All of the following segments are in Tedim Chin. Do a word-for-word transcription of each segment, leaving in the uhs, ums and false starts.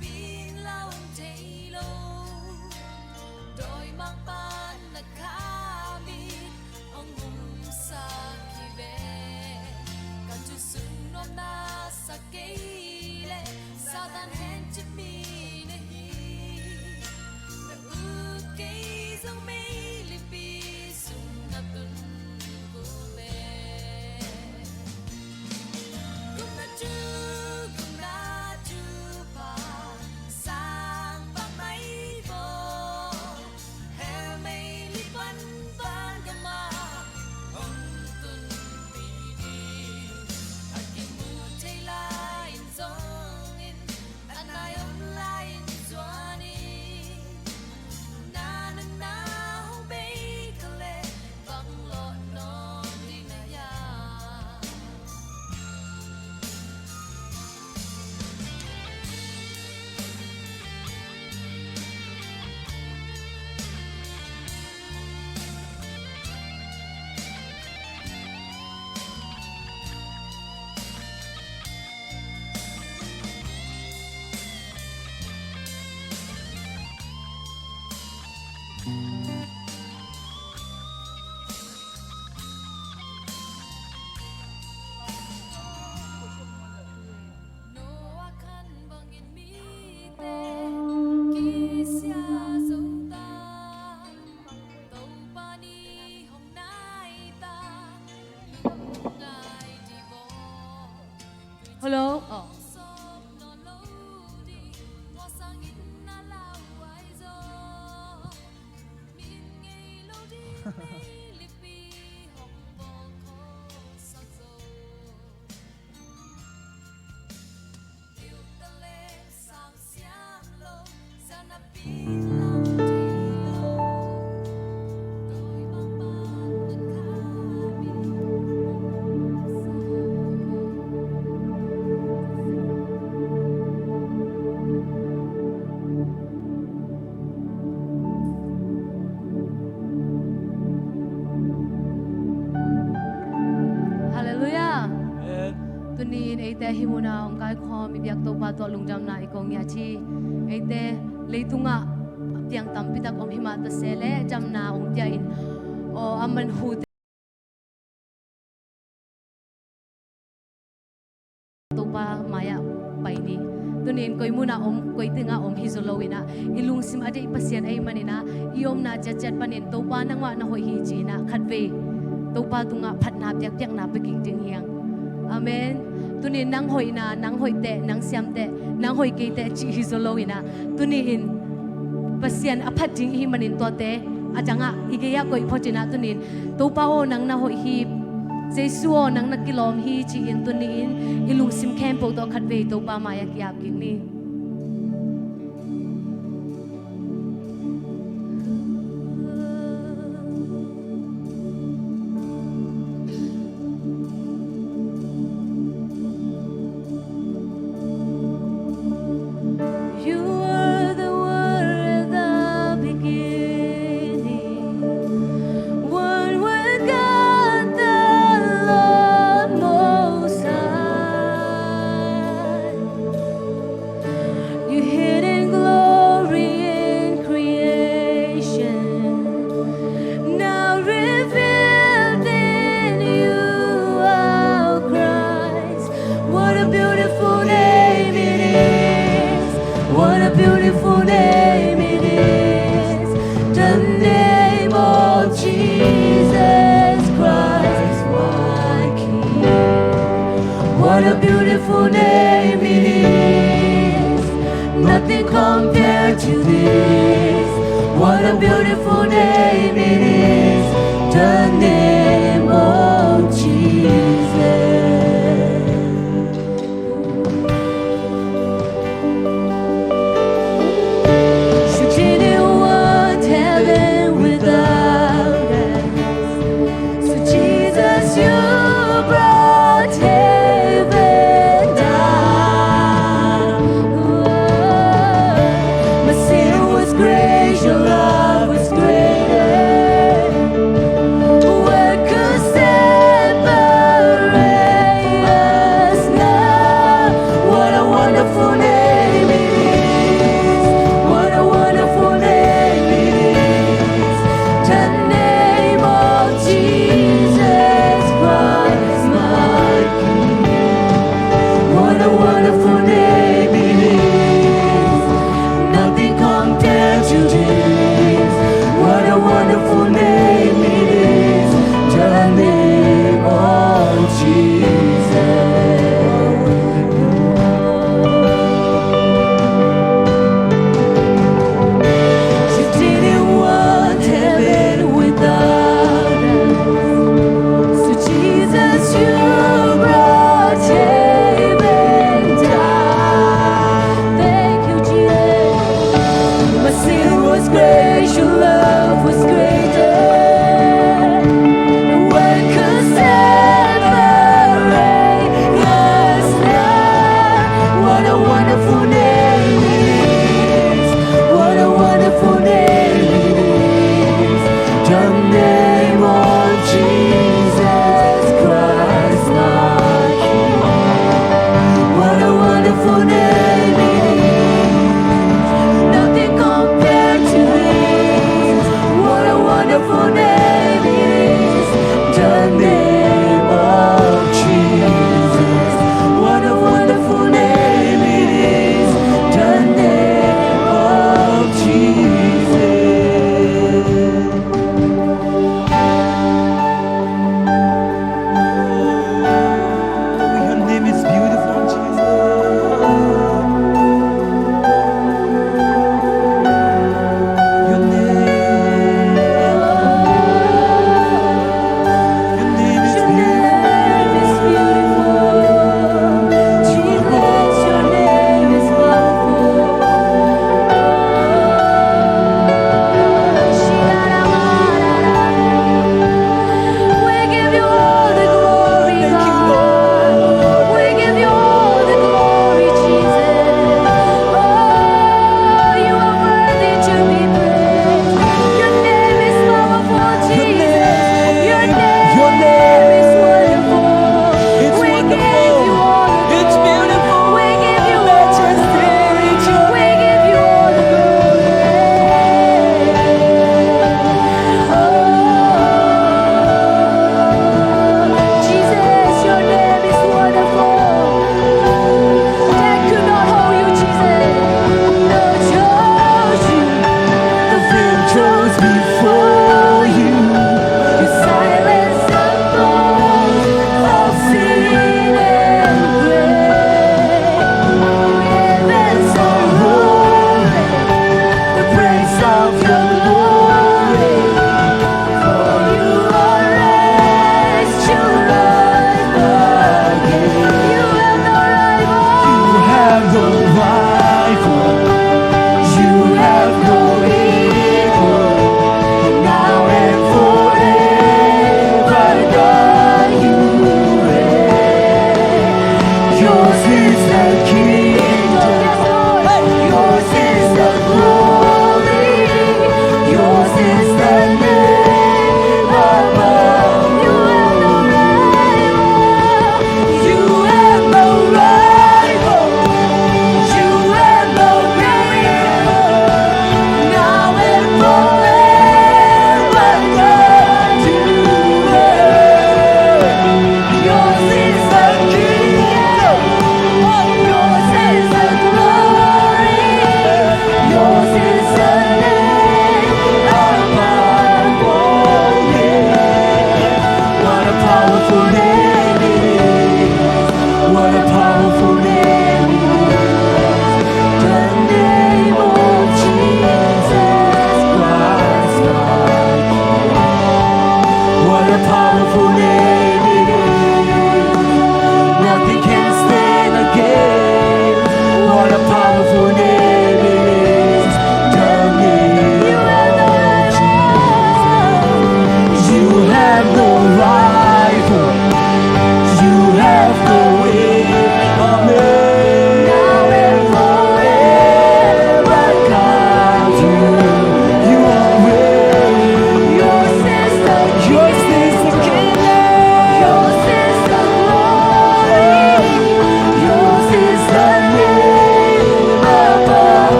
Pin la om thei lo, dawi mangpa na kha mi hong humsak hi ve. Kan thu sung nuam na sa kei le, Satan hen cip mi na hi. Na ut kei zong meilipi sung na tun kul ve. Hello. Oh. Halleluiah. Amen. Tuni-in eite hih munah hong kaikhawm i biak Topa tawh lungdamna i kong ngiat hi. Eite leitungah piang tampitak om himah ta se leh damna hong pia in, aw, a manhute Topa mai-ah pai ni. Tuni-in koi munah om, koi tengah om hi zaw loinah, i lungsim a deih Pasian ahih maninah, i omna ciatciat panin Topa nangmah na hoih hi ci-inah khatvei Topa tungah phatna piakpiakna pia kik ding hi hang. Amen. Tuni-in nang hoihna, nang hoihteh, nang siamteh, nang hoih keiteh cih hi zaw loinah, tuni-in Pasian a phat ding ihih manin tuate a dangah i gei-ah koih photinah tuni-in, Topa aw, nang na hoih hi, Jesu aw, nang na kilawm hi ci-in tuni-in i lungsim khempeuh tawh khatvei Topa mai-ah ki-ap kik ni. You were the word at the beginning, one with God the Lord Most High. Your hidden glory in creation, now revealed in you, our Christ. What a beautiful name it is. What a beautiful name it is. The name of Jesus Christ, my King. What a beautiful name it is. Nothing compared to this. What a beautiful name it is. The name of Jesus. So didn't want heaven without us. So Jesus, you brought heaven down. My sin was great, your love was greater. Where Wonderful name it is. What a wonderful name it is. The name of Jesus Christ, my King. What a wonderful name it is. Nothing compared to it. What a wonderful name it is. The name of Jesus. What a wonderful name it is.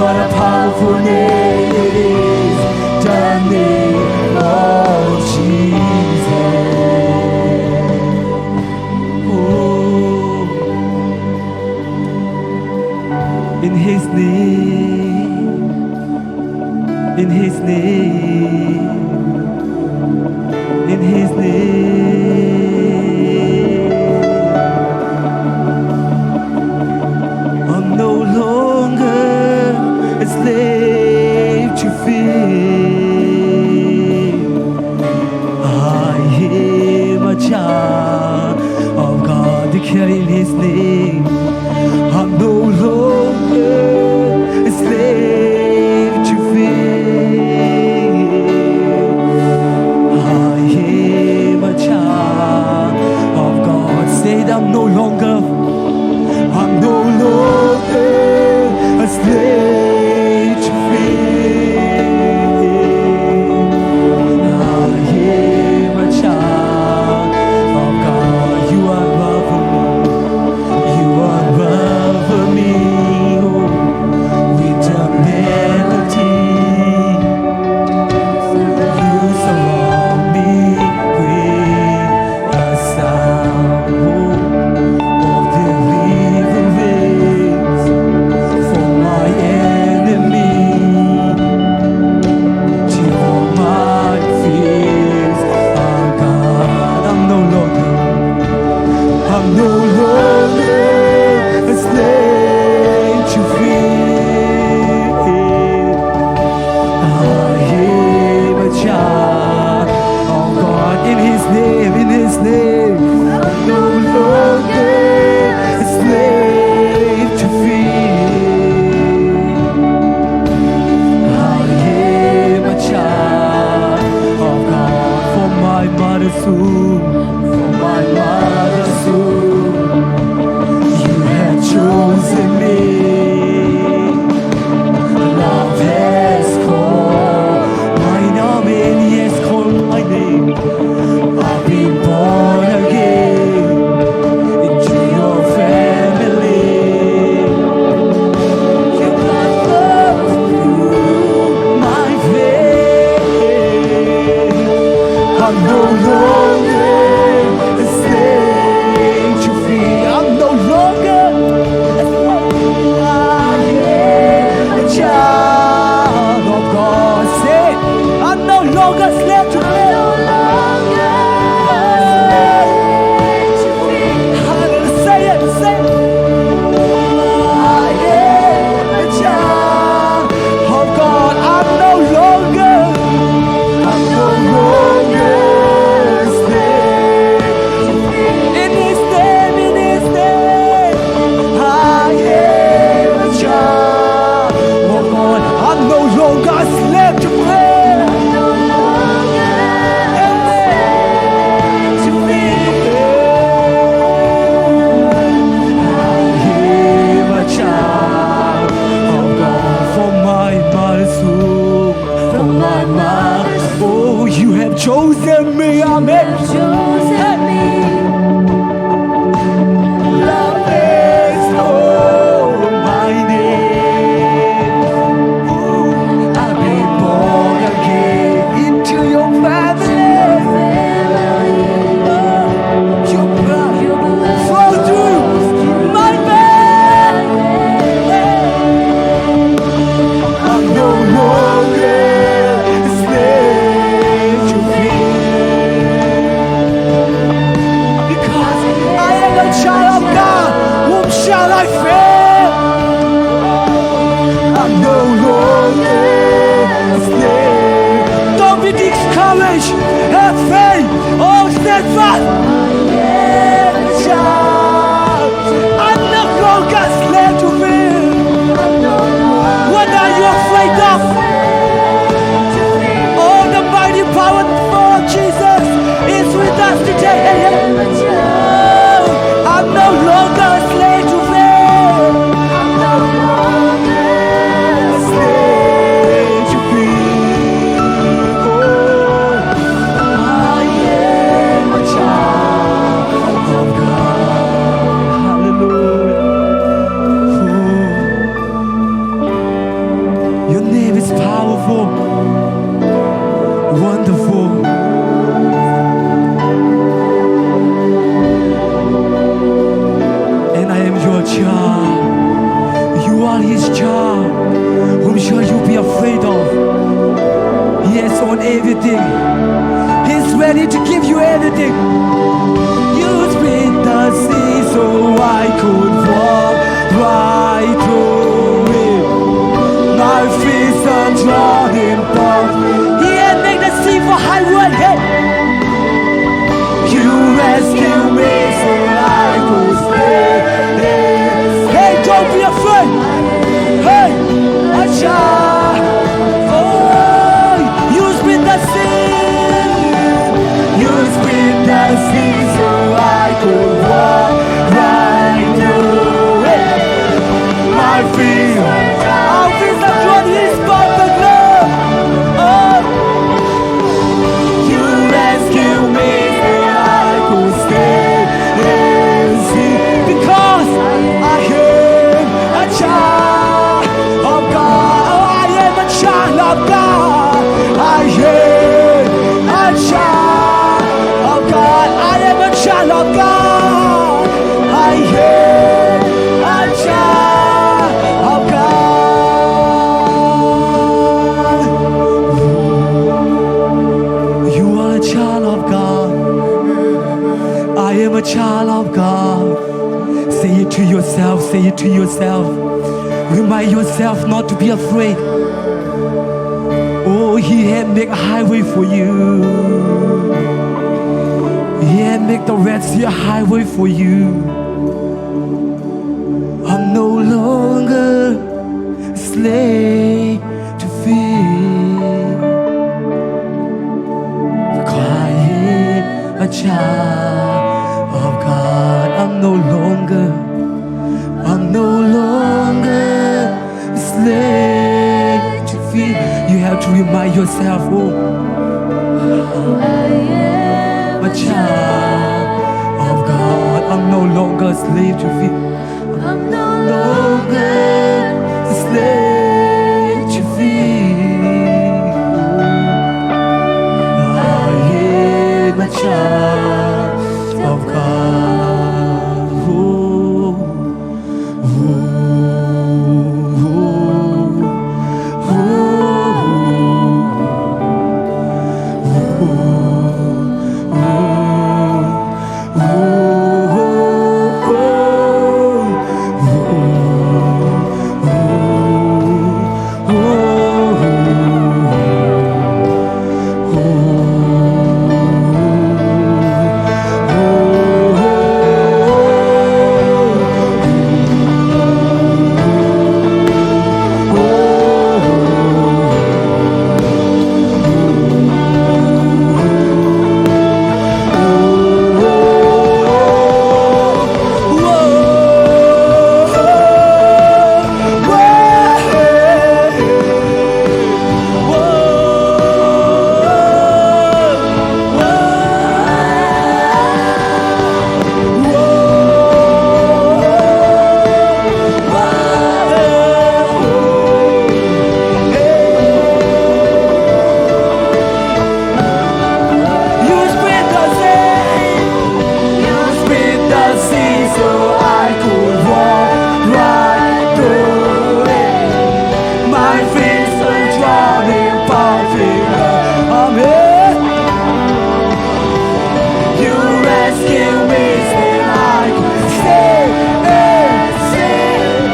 What a powerful name it is, the name of Jesus. Oh, in His name, in His name, in His name, I'm no longer a slave to fear. I am a child of God. Declare in His name, I'm no longer a slave to fear. I am a child of God. Say it, I'm no longer, I'm no longer a slave to fear. I am a child of God. You are above all. You are above me, oh, with a melody. You surround me with a sound, oh, of deliverance for my enemy. Till my fears are gone. I'm no longer, I'm no longer a slave to fear. I am a child of God. In His name, in His name, I'm no longer a slave to fear. I am a child of God. For my mother's womb, for my mother's womb, you have chosen me. Love has called my name, yes, called my name. I've been born again into your family. You have flown through my veins. I'm no longer a slave to fear. I'm no longer a slave. I am a child of God. Say, I'm no longer a slave to fear. Hallelujah. Say it, say it. I am a child of God. I'm no longer, I'm no longer a slave. In His name, in His name, I am a child of God. I'm no longer a slave to fear. I am a child of God. From my mother's womb, from my mother's womb, oh, you have chosen me. Amen. You have chosen me. Love has called my name. I've been born again into your family. Your blood flow through my veins. I'm no longer a slave to fear. Because I am a child of God, whom shall I fear? I'm no longer a slave. Don't be discouraged. Have faith. Oh, steadfast. I am a child. I'm no longer slave to fear. What are you afraid of? Oh, the mighty power of Jesus is with us today. I'm no longer a slave to fear. I'm no longer a slave to fear. I am a child of God. Hallelujah. Wonderful. And I am your child. You are his child. Whom shall you be afraid of? He has owned everything. He's ready to give you everything. You split the sea so I could walk right through it. My feet are trodden path. He had made the sea for highway. Hey. You rescue me so I could stay. Hey, don't be afraid. Hey, a child. Oh, you split the sea. You split the sea so I could walk right through it. My feet, our feet are trodden, his path the glow. Oh, you rescue me, I could stay and see. Because I am a child of God. Oh, I am a child of God. I am a child of God. I am a child of God. I am a child of God. You are a child of God. I am a child of God. Say it to yourself, say it to yourself. Remind yourself not to be afraid. Oh, he had make a highway for you. He had make the Red Sea a highway for you. I'm no longer a slave to fear. For I am a child of God. I'm no longer, I'm no longer a slave to fear. You have to remind yourself, oh, I am a child of God. I'm no longer a slave to fear. I'm no longer a slave to fear. I am a child of God. Oh, oh, oh, oh, oh, oh, oh. You split the sea. You split the sea so I could walk right through it. My feet are trodden path. Amen. You rescue me, say I could stay and sing.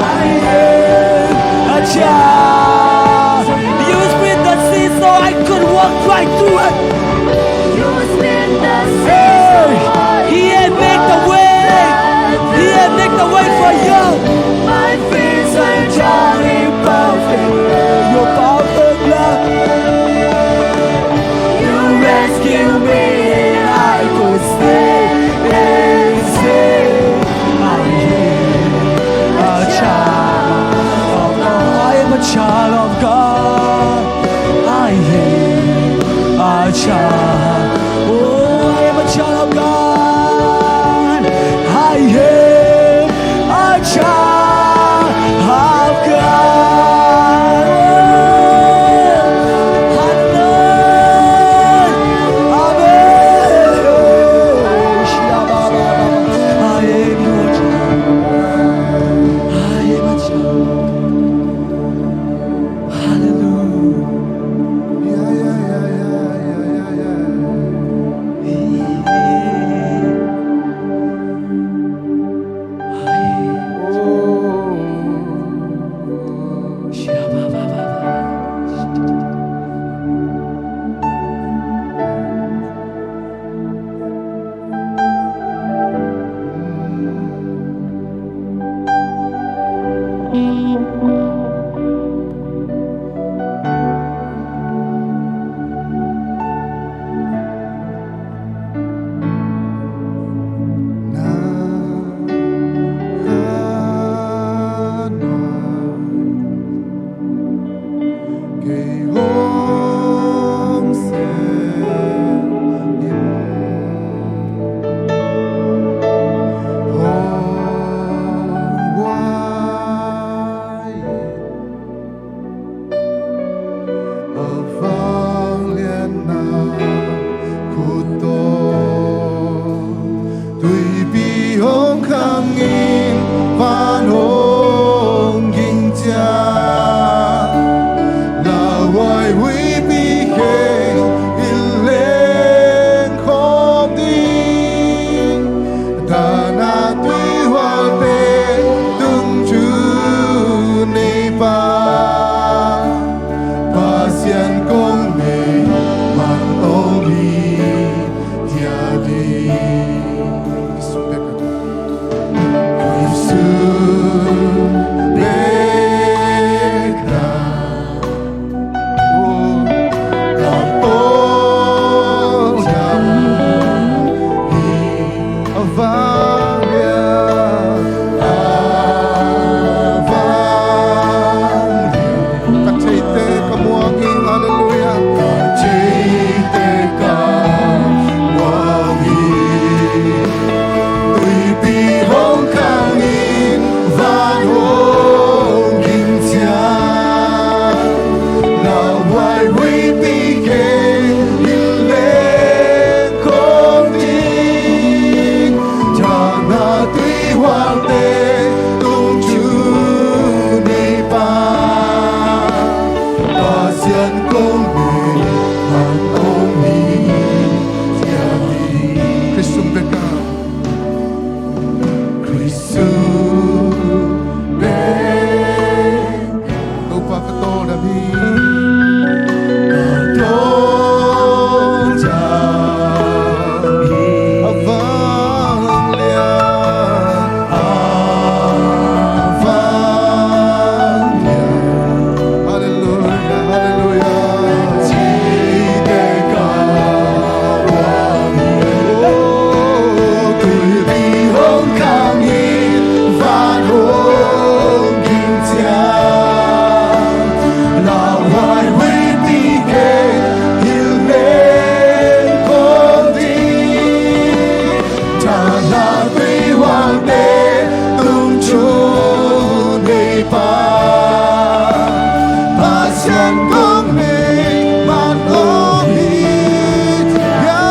I am a child. You split the sea so I could walk right through it. You split the sea. Hey, so he had make the way. He had make the way for you. My feet are trodden path. Your power of love. You rescue me, I could stay and say, I am a child of God. I am a child of God. I am a child. Oh, I am a child of God. I am a child of God. Hong sem in, hong wai in, a vangliatna khut tawh. Tuipi hong khang in, van hong ging ciang, lauhuai huipi kheng in leng khawm ding. Tana tuihualte tung thu nei pa, Pasian kong nei man om hi, tia ding. Khuisung bek a, khuisung bek a, oh, ka pawl dang hi. A vanglian, a vanglian. Ka theite ka muang hi, halleluiah. Ka theite ka muang hi. Tuipi hong khang in, van hong ging ciang, lauhuai huipi kheng in leng khawm ding. Tana tuihualte tung thu nei pa, Pasian kong nei man om hi, tia ding. Khrih sung bek a, Khrih sung bek a, Topa ka tawldam hi. Ka tawldam hi. A vanglian, a vanglian. Halleluiah, halleluiah. Tana tuihualte tung thu nei pa, Pasian kong nei man om hi, tia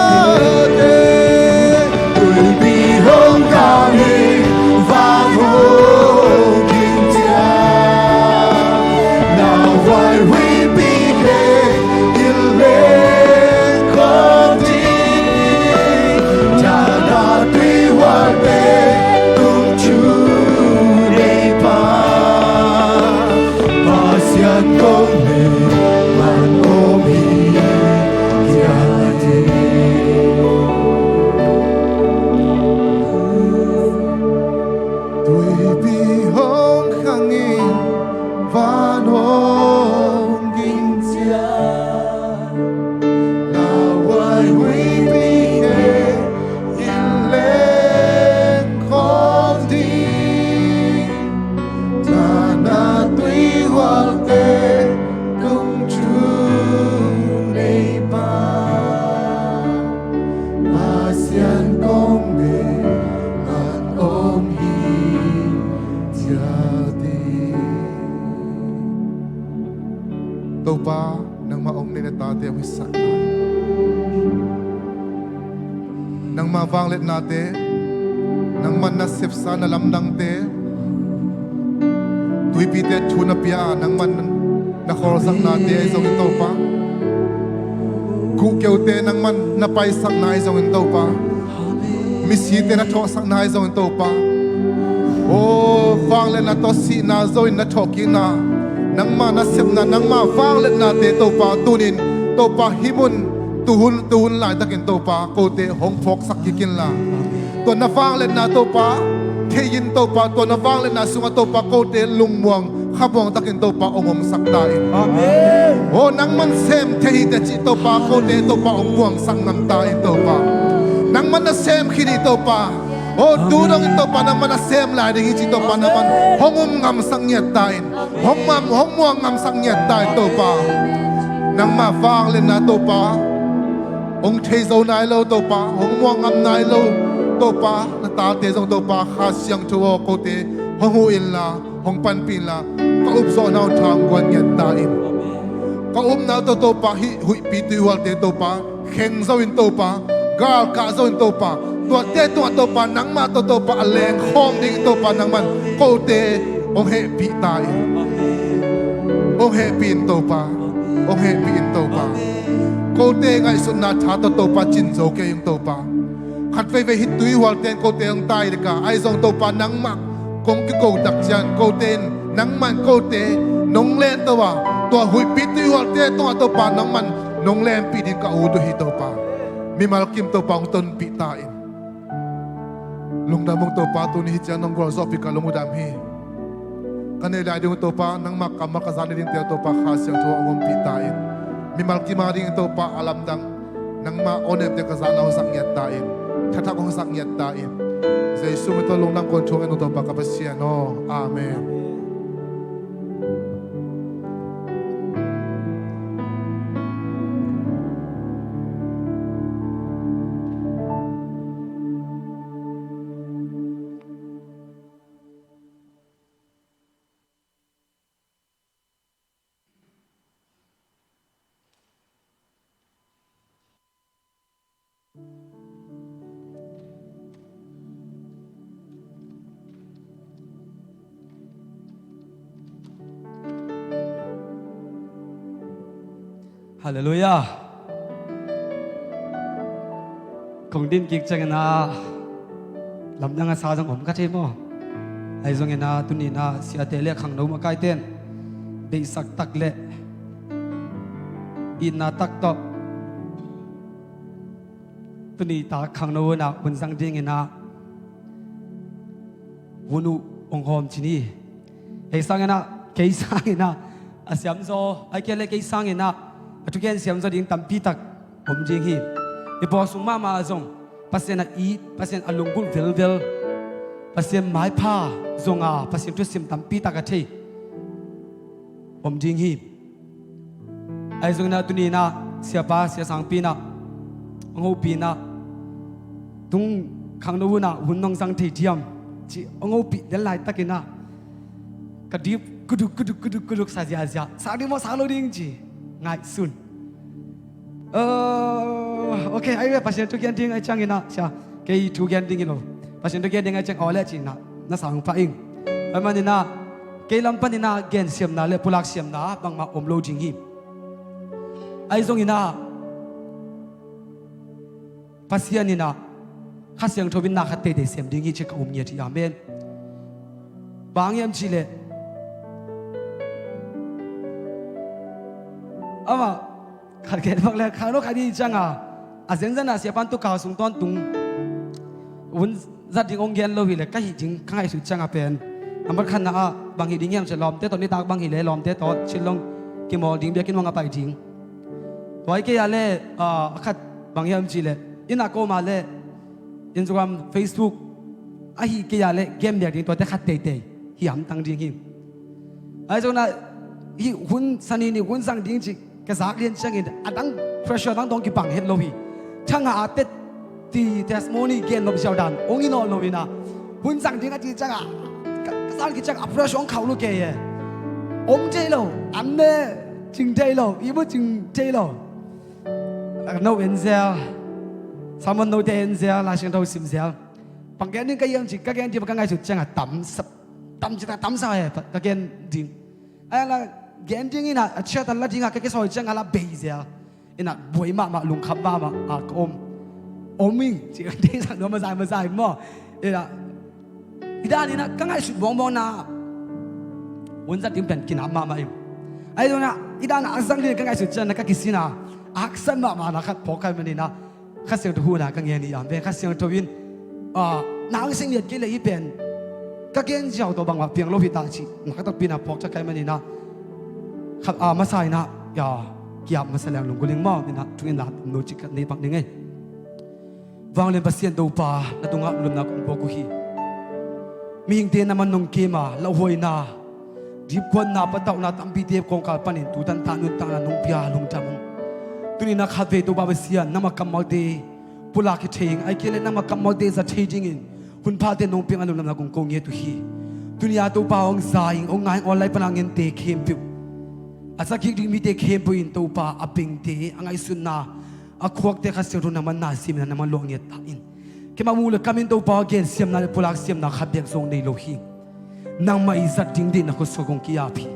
ding. Tuipi hong khang in, van hong ging ciang, lauhuai huipi kheng in leng khawm ding. Tana tuihualte tung thu nei pa, Pasian kong nei man om hi, tia ding. Tuipi hong khang in, van hong ging ciang, lauhuai huipi kheng in leng khawm ding. Tana tuihualte tung thu nei pa, Pasian kong nei man om hi, tia ding. Topa, nangmah hong nei na tate hong hisak ta in. Nangmah vangliatnate, nangmah nasepsa na lamdangte, tuipite thu na pia a nangmah na khawlsaknate ahi zongin Topa, kuhkeute nangmah na paisakna ahi zongin Topa, misite na thawhsakna ahi zongin Topa, aw, vangliatna tawh sihna zo in na thawhkikna, nangmah nasepna, nangmah vangliatnate Topa, tunin Topa hih mun, tuhun, tuhun laitakin Topa, kote hong phawksak kik inla, tua na vangliatna Topa thei-in Topa, tua na vangliatna sungah Topa, kote lungmuang khamuang takin Topa hong omsak ta in. Amen. Aw, nangman sem thei hi teh cih Topa, kote Topa hong puangsak ngam ta in Topa. Nangman na sem khin hi Topa. Aw, tu dongin Topa, nangman na sem lai ding hi cih Topa, nangman hong um ngamsak ngiat ta in. Hong mam, hong muang ngamsak ngiat ta in Topa. Nangmah vangliatna Topa hong thei zo nai lo Topa, hong muang ngam nai lo Topa, na tate zong Topa Kha Siangtho aw kote hong huh inla, hong panpih inla, ka upzawhna uh tha hong guan ngiat ta in. Ka upna uh tawh Topa hih huihpi tuihualte Topa kheng zo in Topa, galkah zo in Topa, tuate tungah Topa nangmah tawh Topa a lengkhawm ding in Topa nangman kote hong hehpih ta in. Hong hehpih in Topa, hong hehpih in Topa. Kote ngaihsutna tha tawh Topa cin zo kei in Topa. Khat veivei hih tuihualte in kote hong tai dek a, ahi zong Topa nangmah kong kiko tak ciang kote in nangman kote nong lento a, tua huihpi tuihualte tungah Topa nangman nong lenpih ding ka ut uh hi Topa. Mimal kim Topa hong tonpih ta in. Lungdam ung Topa, tuni hih ciang nong gualzawhpih ka lung uh dam hi. Ka neih lai ding uh Topa nangmah kammal ka zan dingte uh Topa Kha Siangtho hong ompih ta in. Mimal kim a ding Topa a lamdang nangmah aw nemte ka zan hong sak ngiat ta in. Thathak hong sak ngiat ta in. Jesu min tawh lungdam kong thum ung Topa ka Pasian aw. Amen. Halleluiah. Kong din kik ciangin ah lamdang a sa zong om ka thei maw? Ahi zongin ah tuni in ah siate le khangno makaite in deihsak tak le itna tak tawh tuni ta khangno hun ah hun zang dingin ah hun uh hong hawm cin hi. Kei sangin ah, kei sangin ah a siamzaw, ahih kei leh kei sangin ah a thugen siamzaw ding tampi tak om ding hi. I pawlsung mahmah ah zong Pasian a it, Pasian a lunggulh velvel, Pasian maipha zong a Pasian thusim tampi tak a thei om ding hi. Ahi zongin ah tuni in ah siapa, sia sangpi in ah hong hopih in ah tung khangno hun ah hun nong zang thei diam ci hong hopih den laitakin ah ka dip kuduk kuduk kuduk kuduk sa ziahziah. Sang ding maw sang lo ding ci ngaihsun. Uh, ok, ahi ve Pasian thugen ding ahi ciangin ah sia, kei thugen ding hi lo. Pasian thugen ding ahi ciang aw le ci in ah na sang pah ing. Ahi manin ah kei lam panin ah gensiamna le pulak siamna bangmah om lo ding hi. Ahi zongin ah Pasian in ah Kha Siangtho in na khat teitei sem ding hi ci ka um ngiat hi. Amen. Bang hiam cih leh amah khat gen bang le khangno khat hi ciang a, a zenzen a siapan tu kau sung tawntung hun zat ding hong gen lo hi leh ka hih ding ka ngaihsut ciang a pen number khatna ah bang hih ding hiam cih leh lawmte tawh nitak bang hi leh lawmte tawh cin long kimawl ding biakinn hong a pai ding. Tua hi kei a leh a khat bang hiam cih leh inn ah ka om a leh Instagram, Facebook ahi kei a leh game biak ding tuate khat teitei hi hamtang ding hi. Ahi zongin ah hih hun sani ni hun zang ding cih ka zak lian ciangin a dang pressure dang dong kibang het lo hi. Thangah a tet ti testimony gen nop ziau dan hong hi nawn lo in ah hun zang ding a ci ciang a ka, ka zak lian ciang a pressure hong khauh lo kei e. Om thei lo, an ne cing thei lo, i bu cing thei lo. No en zel, sermon note en zel, Lai Siangtho sim zel. Bang gen ding ka hiam cih ka gen ding ka ngaihsut ciang a tam sa, tam ci ta tam sa e ka gen ding. Ahi la gen ding in ah a ciat a la ding a ka kisawi ciang a la bei zel. In ah buai mahmah lungkham mahmah a ka om. Om ing ci ka ding sak nuam a zai ma zai maw. In ah i dan in ah ka ngaihsut bawngbawn a hun zat ding pen kinam mahmah ing. Ahi zongin ah i dan a a zang ding ka ngaihsut ciang a ka kisin a a haksa mahmah na khat phawk kha ahih manin ah Kha Siangtho hun a ka ngen hi. Amen. Kha Siangtho in ah nang sing liat kei leh hih pen ka gen ziau tawh bangmah piang lo hi ta cih na ka takpi in ah phawk ciat kha ahih manin ah kha a masa in ah ya kiap masa leng lunggulh ing maw in ah thu in la tam lo cih ka nei pak ding ei. Vanglian Pasian Topa na tungah lungdam kong puak uh hi. Mihingte na man nong kem a lauhuaina Dipkuatna, patauhna tampite kawngkal panin tutan ta nuntakna nong pia lungdam ung. Tuni-in ah khatvei Topa Pasian, nangmah kammalte pulak hi thei ing, ahih kei leh nangmah kammalte zat thei dingin hun phaten nong piakna lungdamna kong ko ngiat uh hi. Tuni-a Topa hong za ing, hong ngai ing, online pan a ngente khempeuh, a za kik ding mite khempeuh in Topa a bengte, a ngaihsutna, a khuakte Kha Siangtho nangman na siamin, nangman luah ngiat ta in. Keimah muh le kam in Topa, gen siamna le pulak siamna khat beek zong nei lo hi. Nangmah i zat ding deihna khuasuak kong ki-ap hi.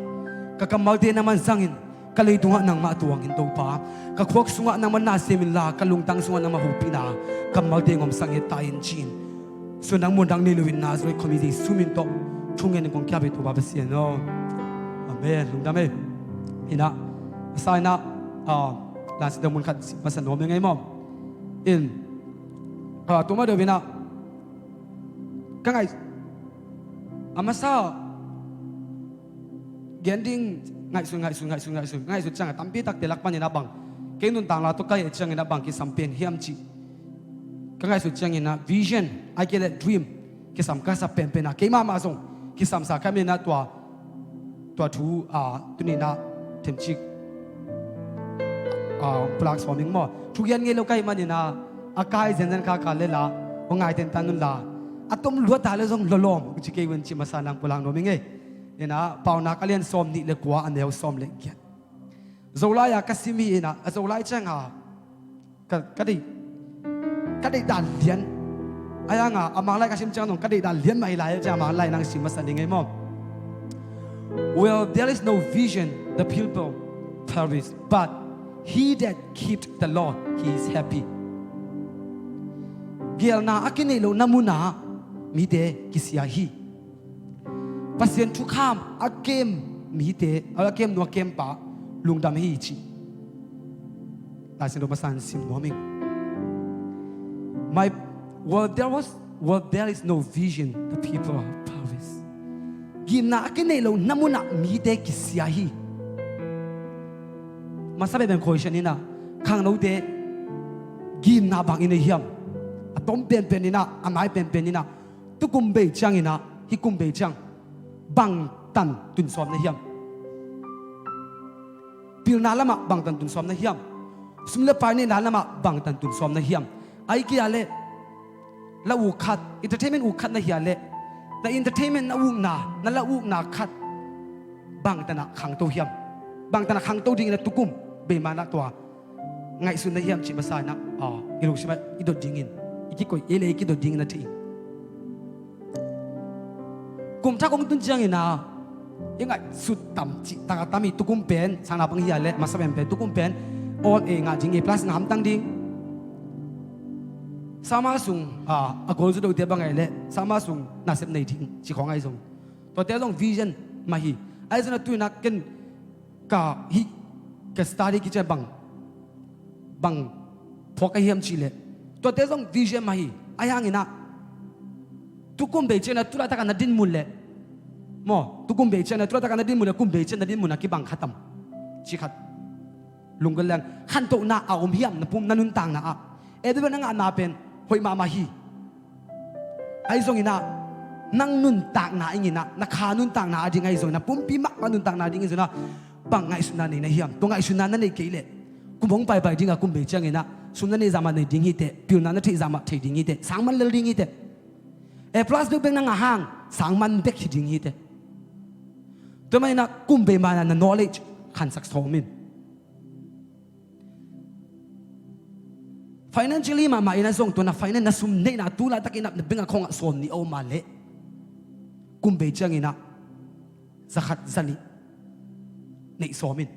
Ka kammalte nangman zang in, ka leitungah nangmah tuang in Topa. Ka khuak sungah nangman na siam inla, ka lungtang sungah nangmah hopihna kammalte hong omsak ngiat ta in, ci-in suan dang muan dang nei loin Nazareth khuami Jesu min tawh thungen in kong ki-ap hi Topa Pasian aw. Amen. Lungdam ei. In ah, a sa in ah, ah, Lai Siangtho mun khat sim masa nuam ing ei maw. In, ah, tua ma deuh in ah, ka ngaih, a masa gen ding, ngaihsun, ngaihsun, ngaihsun, ngaihsun, ngaihsun ciang a tampi takte lak panin ah bang, kei nuntakna tawh ka hih ciangin ah bang kisam pen hiam cih ka ngaihsut ciangin ah vision, ahih kei leh dream, kisam ka sa penpen a, keimah mah zong kisamsa ka hih manin ah tua, tua thu, ah, tuni-in ah themcik, ah, pulak sawm ing maw. Thugen ngei lo ka hih manin ah, a kai zenzen kaka le la, hong ngai tentan un la, a tom lua ta le zong lawlawm ci kei un, ci masa nang pulak nuam ing ei. In ah, Paunak a lian sawmnih le kua, a neu sawm le giat. Zolai-a ka sim hi in ah, a Zolai ciang a ka, ka deih, ka deih dan lian. Ahih hang a, a Manglai ka sim ciang zong ka deih dan lian mah hi lai, ciang a Manglai nang sim masa ning ei maw. Where there is no vision, the people perish, but he that keep the law, he is happy. Geelna a kineih lohna munah mite kisia hi. Pasian thukham a kem mite, a kem nu a kem pa lungdam hi, ci. Lai Siangtho masa in sim nuam ing. My, where there was, where there is no vision, the people perish. Gimna a kineih lohna munah mite kisia hi. Masa penpen question in ah, khangnote gimna bang i nei hiam? A tom penpen in ah, a nai penpen in ah, tukum bei ciangin ah, hih kum bei ciang bangtan tun sawm na hiam? Pilna lamah bangtan tun sawm na hiam? Sum le pai neihna lamah bangtan tun sawm na hiam? Ahih kei leh la uk khat, entertainment uk khat na hih leh, na entertainment, na ukna, na la ukna khat bangtan ah khangto hiam? Bangtan ah khangto dingin ah tukum bei ma-in ah tua ngaihsun na hiam cih masa in ah, ah, i lungsim ah i dot dingin, i kikoih, ei le ei kidot dingin a thei ing. Kum thak hong tun ciangin ah, i ngaihsut tam cih tak a tam hi. Tukum pen, sang naupang hih leh masa penpen, tukum pen all A ngah ding, A plus ngah hamtang ding. Summer sung, ah, a goal zu deuhte bang ahih leh summer sung nasep nei ding ci khawng ahi zong, tuate zong vision mah hi. Ahi zongin ah tu-in ah ken ka hih, ka study kician bang, bang phuak ka hiam cih leh, tuate zong vision mah hi. Ahih hangin ah tukum bei ciangin ah tulaitak a na dinmun leh, maw, tukum bei ciangin ah tulaitak a na dinmun leh kum bei ciang na dinmun ah kibang kha tam? Ci khat. Lunggulh leng, khantohna a om hiam na pum, na nuntakna ah? Ei, Topa, na ngahna pen hoih mahmah hi. Ahi zongin ah, nang nuntakna ing in ah, na kha nuntakna ading ahi zongin ah, pumpi mahmah nuntakna ading ahi zongin ah, bang ngaihsutna nei na hiam? Tua ngaihsutna na neih kei leh, kum hong paipai ding a kum bei ciangin ah, sum na neih zah mah nei ding hi teh, pilna na theih zah mah thei ding hi teh, sang man lel ding hi teh. A plus bekbek na ngah hang sang man bek hi ding hi teh. Tua manin ah kum bei ma-in ah na knowledge khansak sawm in. Financially mahmah in ah zong, tua na finance, na sum neihna, tulaitak in ah na bank account ah sawmnih a om a leh, kum bei ciangin ah za khat, za nih neih sawm in.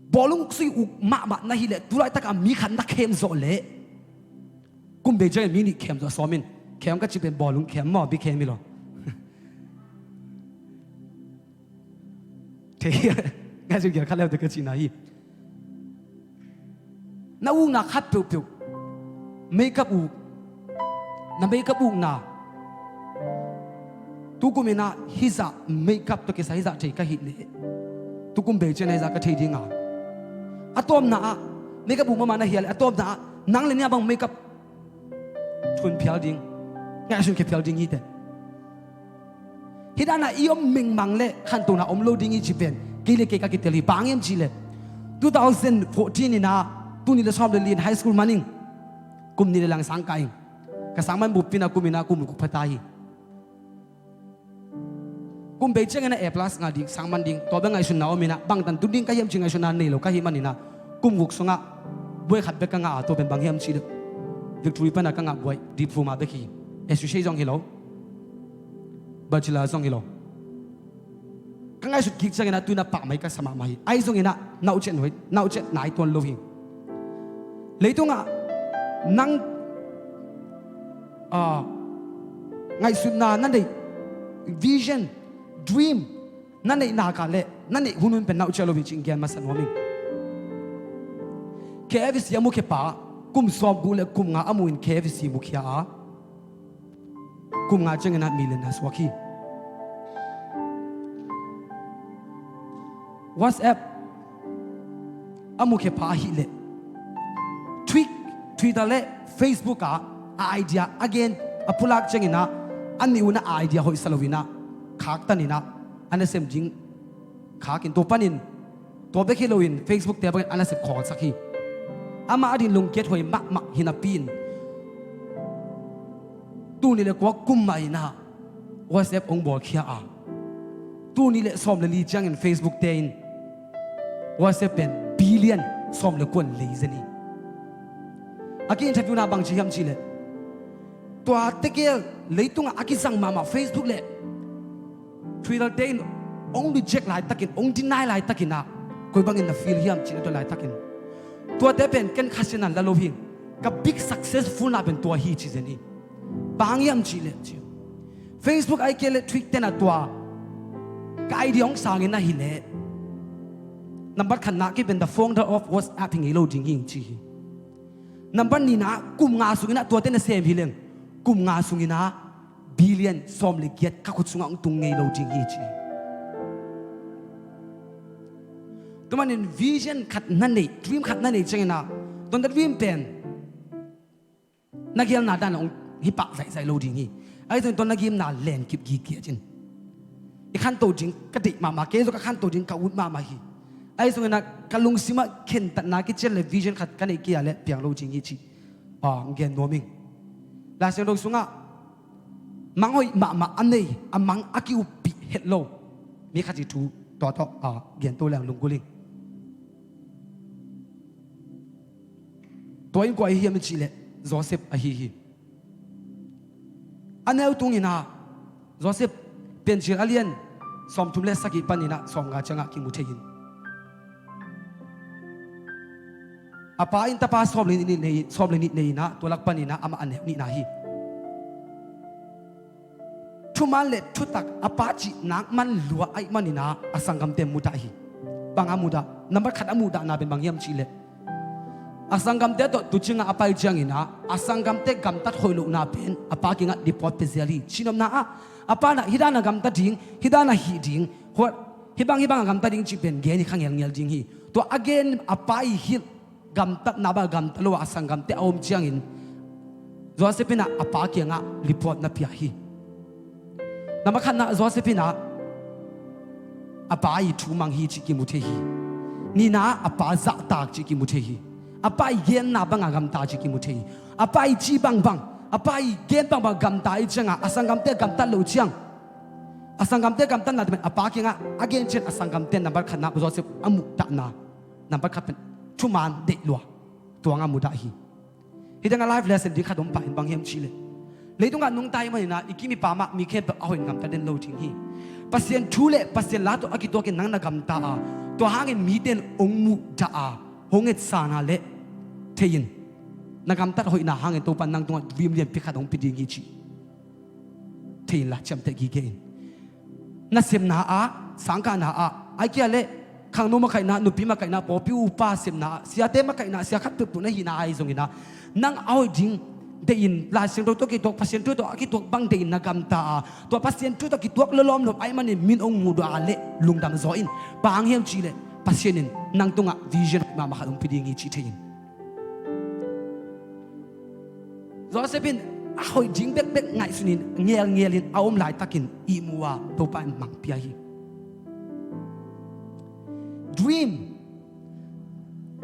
Bawlung sui uk mahmah na hih leh, tulaitak a mi khat na khem zawh leh, kum bei ciangin mi nih khem zawh sawm in. Khem ka cih pen bawlung khem maw, bi khem hi lo. Thei, ngaihsun kei, khat le te ka cihna hi. Na ukna khat peuhpeuh, makeup uk, na makeup ukna, tukum in ah hih zah makeup tawh kisai hih zah thei ka hih leh, tukum bei ciang hih zah ka thei ding a. A tawpna ah, makeup uk mahmah na hih leh, a tawpna ah nang le nia bang makeup thun phial ding, ngaihsun khe phial ding hi teh. Hih dana i om mengmang le khantohna om lo ding hi ci pen kei le kei ka kitel hi. Bang hiam cihleh two thousand fourteen in ah, tul nih le sawm le li in high school man ing. Kum nih le lang sang kah ing. Ka sang man bup pi in ah kum in ah kum guk pha ta hi. Kum bei ciangin ah A plus ngah ding, sang man ding, tua bek ngaihsutna om in ah, bangtan tun ding ka hiam cih ngaihsutna nei lo ka hih manin ah, kum guk sungah buai khat bek ka ngah a, tua pen bang hiam cihleh Victory pan ah ka ngah buai diploma bek hi. Associate zong hi lo, bachelor zong hi lo. Ka ngaihsut kik ciangin ah tu in ah pahmai ka sa mahmah hi. Ahi zongin ah nauciat nuai, nauciat nai tuan lo hi. Leitungah nang, ah, ngaihsutna na neih, vision, dream na neih nak leh na neih hun hun pen nauciat lo hi cih gen masa nuam ing. KFC a mukhiapa kum sawm guk le kum nga a mu in KFC mukhia a, kum nga ciangin ah million na suak hi. WhatsApp a mukhiapa ahih leh Twi-, Twitter le Facebook ah a idea a gen a pulak ciangin ah, a nih un ah a idea hoihsa lo in ah khaktan in ah, a nasem ding khak in, tua panin tua bek hi loin Facebook te bangin a nasep khawlsak hi. Amah a din lungkiat huai mahmah hi napi in, tul nih le kua kum mah in ah WhatsApp hong bawlkhia a, tul nih le sawm le li ciangin Facebook te in WhatsApp pen billion sawm le kua in lei zen hi. A ki-interview na bang ci hiam cihleh, tua tegel leitungah a kizang mahmah Facebook le Twitter te in hong reject laitakin, hong deny laitakin ah, koi bangin na feel hiam cih na dot laitakin, tuate pen ken Kha Sian in la lo hi. Ka big successful na pen tua hi ci zen hi. Bang hiam cihleh ci, Facebook ahih kei leh Twitter in ah tua ka idea hong sang in ahih leh, nambat khatna kei pen the founder of WhatsApp hi ngei lo ding hi ci hi. Nambat nihna, kum nga sungin ah tuate na sem hi leng, kum nga sungin ah billion sawm le giat ka khut sungah hong tung ngei lo ding hi ci hi. Tua manin vision khat na neih, dream khat na neih ciangin ah, tua na dream pen na gelna dan hong hi pah zaihzaih lo ding hi. Ahi zongin tua na gimna lenkip gige cin, i khanto ding ka deih mahmah, kei zong ka khanto ding ka ut mahmah hi. Ahi zongin ah ka lungsimah khentatna kician le vision khat ka neih kei a leh piang lo ding hi cih, ah, gen nuam ing. Lai Siangtho sungah mang hoih mahmah a nei, a mang a ki-uppih het lo mi khat ii thu tua tawh, ah, gen to leng lunggulh ing. Tua in kua ahi hiam i cih leh Joseph ahi hi. A neu tungin ah Joseph Piancil a lian sawmthum le sagih panin ah sawmnga ciangah kimu thei hi. A pa in tapa sawm le nih nei, sawm le nih nei in ah, tua lak panin ah amah a neu nihna hi. Thuman le thutak a pa cih nak man lua ahih manin ah a sanggamte mudah hi. Bang a mudah? Nambat khat a muhdahna pen bang hiam cih leh, a sanggamte tawh tuucing ah a pai ciangin ah a sanggamte gamtat hoih lohna pen a pa kiangah report pia zel hi. Cihnopna ah a pa in ah hih dan a gamta ding, hih dan a hih ding, hua, hih bang hih bang a gamta ding cih pen gen hi kha ngelngel ding hi. Tua a gen a pa ii hih gamtatna bang a gamta lo a a sanggamte a om ciangin Joseph in ah a pa kiangah report na pia hi. Nambat khatna ah Joseph in ah a pa ii thu mang hi cih kimu thei hi. Nihna ah a pa zahtak cih kimu thei hi. A pa ii genna bang a gamta cih kimu thei hi. A pa ii cih bangbang, a pa ii gen bangbang a gamta ahih ciangah a sanggamte gamtat loh ciang, a sanggamte gamtatna pen a pa kiangah a gen ciang a sanggamte nambat khatna ah Joseph a muhdahna, nambat khat pen thuman deih lua, tua ngah mudah hi. Hih tengah life lesson ding khat om pah in, bang hiam cih leh, leitungah nungta i hih manin ah i kim i pam ah mi khempeuh a hoih in gamta den lo ding hi. Pasian thu le Pasian la tawh a kituakin nang na gamta a, tua hangin mite in hong muhdah a, hong etsa na leh thei in, na gamtat hoihna hangin Topa in nang tungah dream lianpi khat hong pia ding hi cih thei inla ciamteh gige in. Nasemna ah, sangkahna ah, ahih kei leh khangno makaihna, nupi makaihna, pawlpi upa sepna ah, siate makaihna, sia khat peuhpeuh na hihna ahi zongin ah, nang a hoih ding deih in, Lai Siangtho tawh kituak, Pasian thu tawh a kituak bang deih in na gamta a, tua Pasian thu tawh kituak lawlawm lo ahih manin min hong muhdah a leh lungdam zaw in. Bang hang hiam cih leh Pasian in nang tungah vision mahmah khat hong pia ding hi cih thei in. Joseph in a hoih ding bekbek ngaihsunin ngelngelin a om laitakin ihmu a Topa in mang pia hi. Dream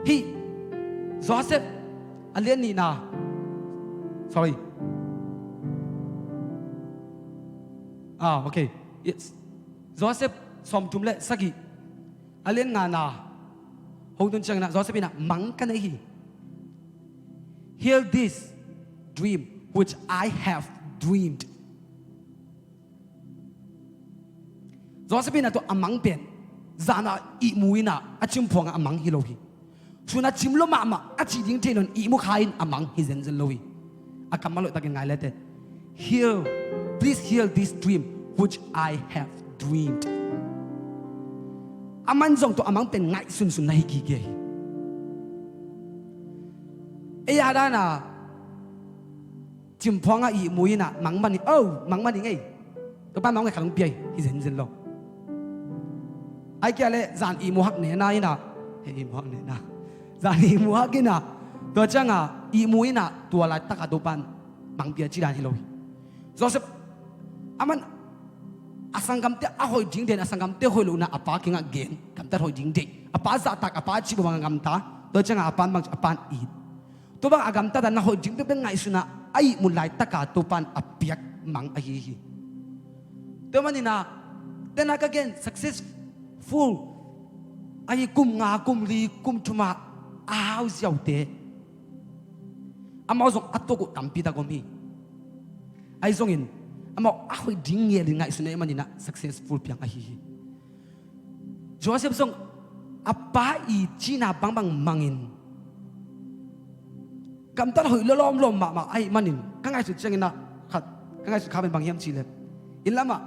hi. Joseph a lian nihna, sorry, ah, okay, yes. Joseph sawmthum le sagih a lian ngana hong tun ciangin ah Joseph in ah mang ka nei hi. Hear this dream which I have dreamed. Joseph in ah tua a mang pen zan a ihmu in ah a cimphuang a mang hi lo hi. Sun a cim lua mahmah a cih ding thei lo in ihmu kha in a mang hi zenzen lo hi. A kammal hoihtakin ngai lete. Hear, please hear this dream which I have dreamed. Aman zong tua a mang pen ngaihsunsun na hi gige hi. Ei a dana cimphuang a ihmu in ah mang man hi, oh, mang man hi ngei. Topa mang ngei khat hong pia hi, hi zenzen lo. Ai kia le zan ihmu hak nena in ah, he ihmu hak nena. Zan ihmu hak in ah, tua ciang a ihmu in ah tua laitak a Topa in mang pia ci dan hi lo hi. Joseph aman a sanggamte a hoih ding deih, a sanggamte hoih lohna a pa kiangah gen, gamtat hoih ding deih. A pa zahtak, a pa cih bang a gamta, tua ciang a a pa in bang, a pa in it. Tua bang a gamtat a na hoih ding bekbek ngaihsun a a ihmu laitak a Topa in a piak mang ahi hi. Tua manin ah tena ka gen successful ahi kum nga, kum li, kum thum a a hau ziaute amau zong a tuak uh tampi tak om hi. Ahi zongin amau a hoih ding ngelin ngaihsun ahih manin ah successful piang ahi hi. Joseph zong a pa i cihna bangbang mangin gamtat hoih lawlawm lawm mahmah ahih manin ka ngaihsut ciangin ah khat ka ngaihsut kha pen bang hiam cihleh, inn lamah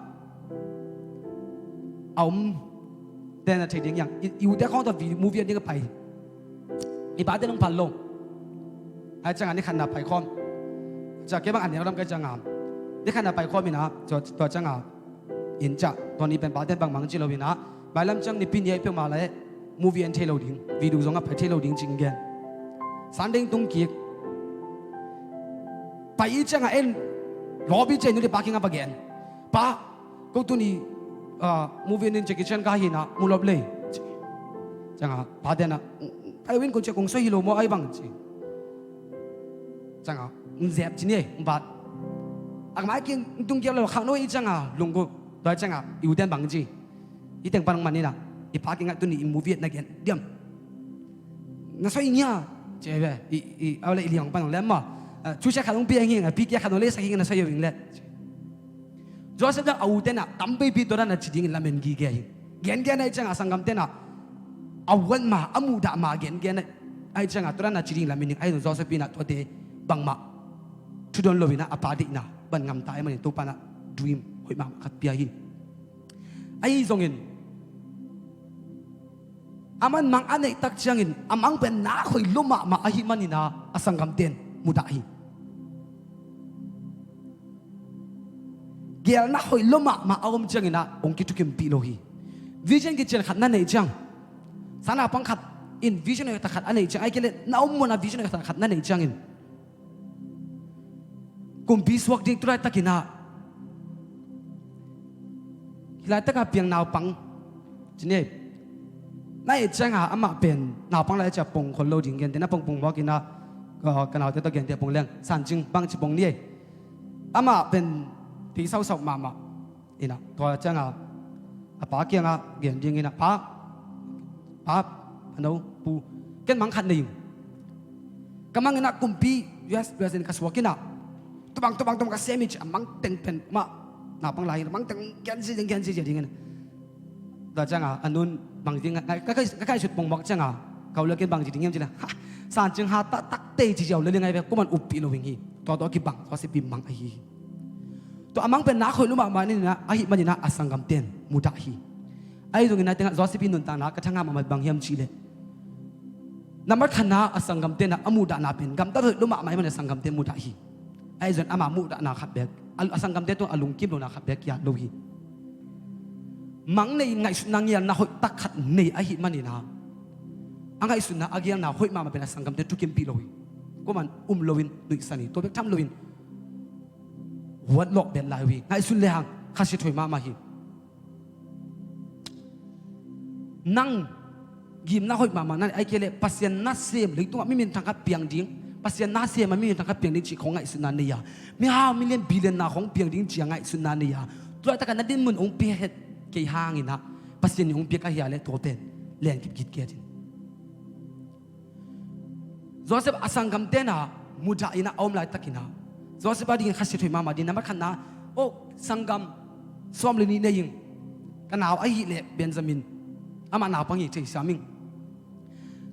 a om tena thei ding hiang, i, i ute khawng tawh movie en ding a pai. I pate nong phal lo. Ai cianga ni khatna pai khawm. Cia kei bang an neu lam kai cianga ni khatna pai khawm ina tua, tua cianga in cia tua ni pen pate bang mang ci lo ina. Mailam ciang nipi ni ai peuhmah le movie en thei lo ding, video zong a pai thei lo ding cing gen. Sunday tung kik pai i cianga en lawp i ciang nu le pa kiangah va gen. Pa, ko tuni, ah, movie nin Jackie Chan ka hina mu lop lei. Cianga pate na ai win kun cia kong soi hi lo maw ai bang ci. Cianga n zep ci ni ei n bat. Ak mai kin n tung kiak lo khak no i cianga lunggu tua cianga i uten bang ci. I teng pan hong man ina i pa kiangah tuni i movie na gen diam. Na soi ngia ci ei ve i, i au le i liang pan hong lem maw. Cu cia khat hong pi a ngi nga pi kia khat hong le sa hi nga na soi yo ing le. Joseph zong a u tenah tam peipi tua dan a ci dingin lamen gige hi. Gengen ahi ciangah a sanggamte nah a uat ma a muhdah ma gengen ahi ciangah tua dan a ci dingin lamen ding ahi zong Joseph inah tuate bangmah thudon loinah a pa deihna ban ngamta ahi manin Topa nah dream hoih mahmah khat pia hi. Ahi zongin a man mang a neihtak ciangin a mang pen nak hoih lua mahmah ahi maninah a sanggamte in mudah hi. Gelna hoih lua mahmah a om cianginah hong kithukimpih lo hi. Vision kician khat na neih ciang sana pang khat in vision hoih khat a neih ciang ai kei le na om muana vision hoih khat na neih ciangin kumpi suak ding tu laitakinah hih laitaka piang naupang ci ni ei. Na et cianga amah pen naupang lai cia pong khol lo ding gente na pongpong mawkinah ka naute tawh gente pong leng sancing bangci pong ni ei. Amah pen tei sausau mahmah inah tua cianga a pa kiangah gen dinginah pa, pa, pano, pu, ken mang khat nei ing. Ka manginah kumpi us president ka suakinah tubang tubang tubang ka semi ci a mang teng pen mah naupang lai inah mang teng gensi gensi dingin. Tua cianga a nun bang ding ka kaisut pongmawk cianga ka u le ken bang ci ding hiam cila sancing ha taktak tei ci ziau le lingai ve kuman uppih lo ing hi. Tua tua kibang tua sipi mang ahi hi. Tua a mang pen nak hoih lua mahmah ninah ahi maninah a sanggamte in mudah hi. Ahi zongin a tengah Joseph i nuntakna ka thangah mahmah bang hiam cihleh nambat khatna a sanggamte nah a muhdahna pen gamtat hoih lua mahmah ahi manin a sanggamte in mudah hi. Ahi zongin ama muhdahna khat bek a sanggamte tungah a lungkim lona khat bek kiat lo hi. Mang nei ngaihsutna ngialna hoihtak khat nei ahi maninah a ngaihsutna a gialna hoih mahmah pen a sanggamte thukimpih lo hi. Kuman um loin nuihsan hi tua bek tham loin buat lawh bet lai uh hi. Ngaihsun lehang khasia thoi mahmah hi. Nang gimna hoih mahmah na nei, ahih kei leh Pasian nasem, leitungah mi minthang khat piang ding, Pasian nasem a mi minthang khat piang ding cih khawng ngaihsutna nei a, mihau million billion na khawng piang ding cih a ngaihsutna nei a, tu laitak a na dinmun hong pia het kei hangin ah Pasian in hong piak ahi a leh tua pen len kip gitgit in. Joseph a sanggamte na mudah in ah a om laitakin ah, Joseph a dingin khasia thoi mahmah ding. Nambat khatna, "O sanggam, sawm le nih nei ing. Ka nau ahih leh Benjamin, amah naupang hi, theisiam ing.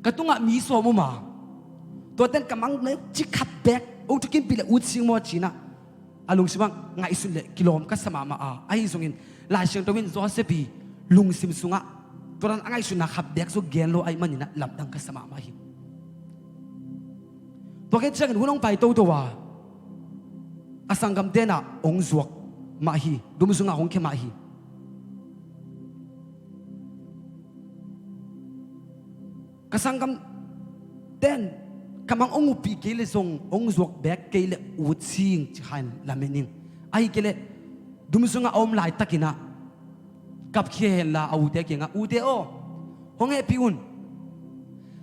Ka tungah mi sawm om a, tuate'n ka mang le cik khat beek hong thukimpih leh ut sing maw," ci-in ah a lungsim ah ngaihsun leh kilawm ka sa mahmah a. Ahi zongin Lai Siangtho in Joseph i lungsim sungah tua dan a ngaihsutna khat beek zong gen lo ahih manin ah lamdang ka sa mahmah hi. Tua khit ciangin hun hong pai toto a, a sanggamte'n ah hong zuak mah hi, dum sungah hong khia mah hi. Ka sanggamte'n ka mang hong uppih kei leh zong hong zuak beek kei leh ut sing ci kha in lamen ing. Ahih kei leh dum sungah a om laitakin ah kapkhia hen la a ute kiangah, "Ute aw, hong hehpih un.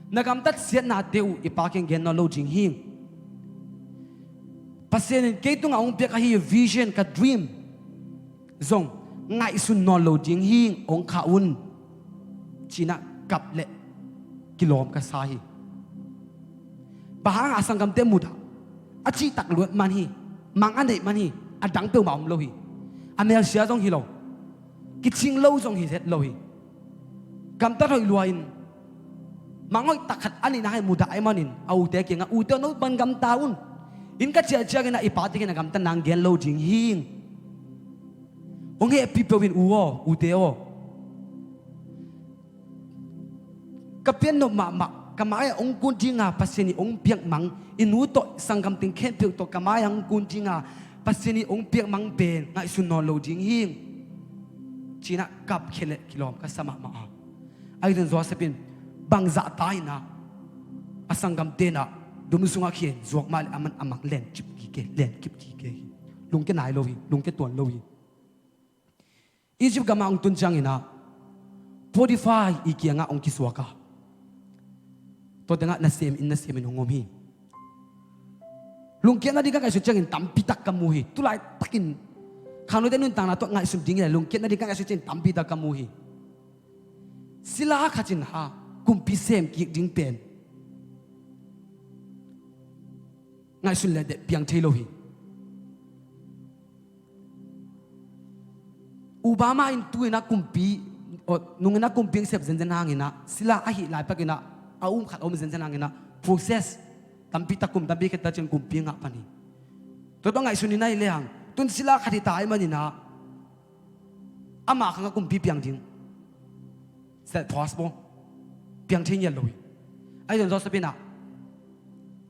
Na gamtat siatnate uh i pa kiang gen nawn lo ding hing. Pasian in kei tungah hong piak ahi vision, ka dream zong ngaihsun nawn lo ding hing, hong khah un," ci-in ah kap leh kilawm ka sa hi. Bang hang a, sanggamte mudah a, a cihtak luat man hi, mang a neih man hi, a dang peuhmah om lo hi. A melsia zong hi lo, kicing lo zong hi het lo hi. Gamtat hoih lua-in mang hoih tak khat a neihna hang mudah ahih manin a ute kiangah, "Ute aw, no bang gamta un. Inn ka ciah ciangin ah i pate kiang a gamtat nang gen lo ding hing. Hong hehpih peuh in u aw, ute aw. Ka piannop mahmah, ka mai-ah hong kun ding a Pasian in hong piak mang, i nu tawh, sanggam teng khempeuh tawh ka mai-ah hong kun ding a Pasian in hong piak mang pen ngaihsun nawn lo ding hing," ci-in ah kapkhia leh kilawm ka sa mahmah a. Ahi zongin Joseph in bangzah ta in ah a sanggamte'n ah dum sungah khia in zuak mah leh aman a mang len kip gige, len kip gige hi. Lungkia nai lo hi, lungkia tuan lo hi. Egypt gamah hong tun ciangin ah Potiphar i kiangah hong kisuak a, tua tengah nasem in, nasem in hong om hi. Lungkiatna ding ka ngaihsut ciangin tampi tak ka mu hi. Tu laitakin khangnote nuntakna tawh ngaihsun ding hi leh lungkiatna ding ka ngaihsut ciangin tampi tak ka mu hi. Sila khat in ah kumpi sem kik ding pen ngaihsun leh deh piang thei lo hi. Obama in tu-in ah kumpi, aw, nungin ah kumpi hong sep zenzen hangin ah, sila ahih lai pakin ah a um khat a um zenzen hangin ah, process tampi tak, kum tampi khit tak ciang kumpi ngah pan hi. Tua tawh ngaihsun in ah hi lehang, tu-in sila khat hi ta ahih manin ah ama khang ah kumpi piang ding set possible, piang thei ngiat lo hi. Ahi zongin Joseph in ah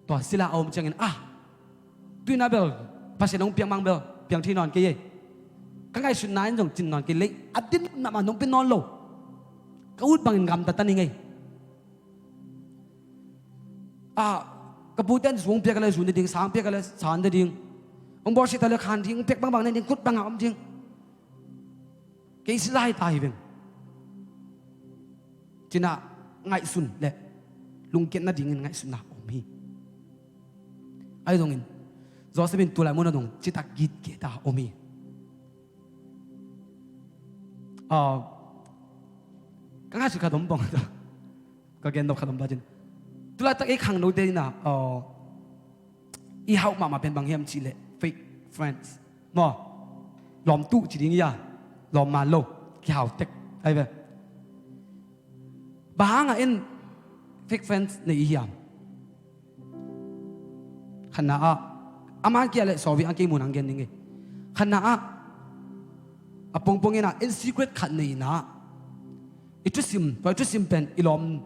tua sila a om ciangin, "Ah, tu-in ah bel Pasian hong piak mang bel piang thei nawn kei ei. Ka ngaihsutna in zong cin nawn kei leh, a din mahmah nong pia nawn lo. Ka ut bangin gamta ta ning ei. Ah, ka pute'n zu hong piak a leh zu ne ding, sa hong piak a leh sa ne ding, hong bawlsia ta leh khan ding, hong piak bangbang ne ding, khut bangah om ding. Kei sila hi ta hi veng," ci-in ah ngaihsun leh lungkiat nadingin ngaihsutna om hi. Ahi zongin Joseph in tu lai munah zong citak gitgit a om hi. Ah, ka ngaihsut khat om bang, ka gen nop khat om bang cin, tu laitak ei khangnote in ah, ah, i hauh mahmah pen bang hiam cih leh fake friends maw. Lawmtu ci ding hi a, lawm man lo, kihau tek ahi ve. Bang hangah en fake friends nei i hiam? Khatna ah, a man kia leh sawvi ang kei mun ang gen ding hi. Khatna ah, a pongpong in ah, en secret khat nei in ah, i thusim, tua i thusim pen i lawm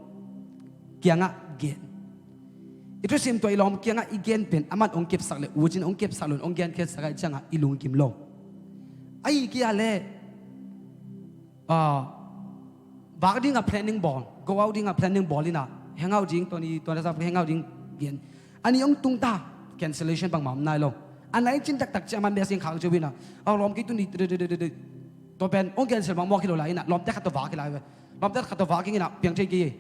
kiangah gen. I thusim tua i lawm kiangah i gen pen aman hong kepsak leh, ucin hong kepsak lo-in hong genkhiatsak ahih ciangah i lunggim lo. Ahi kia leh, ah, vak dingah planning bawl, go out dingah planning bawl in ah, hang out ding, tua ni, tua ni sa hang out ding gen. A ni hong tung ta, cancellation bangmah om nai lo. A nai cin taktak ciang a man bia sing khak cio hi na. A lawm kei tuni. Tua pen hong cancel bang mawk hi lo lai hi na. Lawmte khat tawh vak hi lai ve. Lawmte khat tawh vak hi na, piang thei kei hi.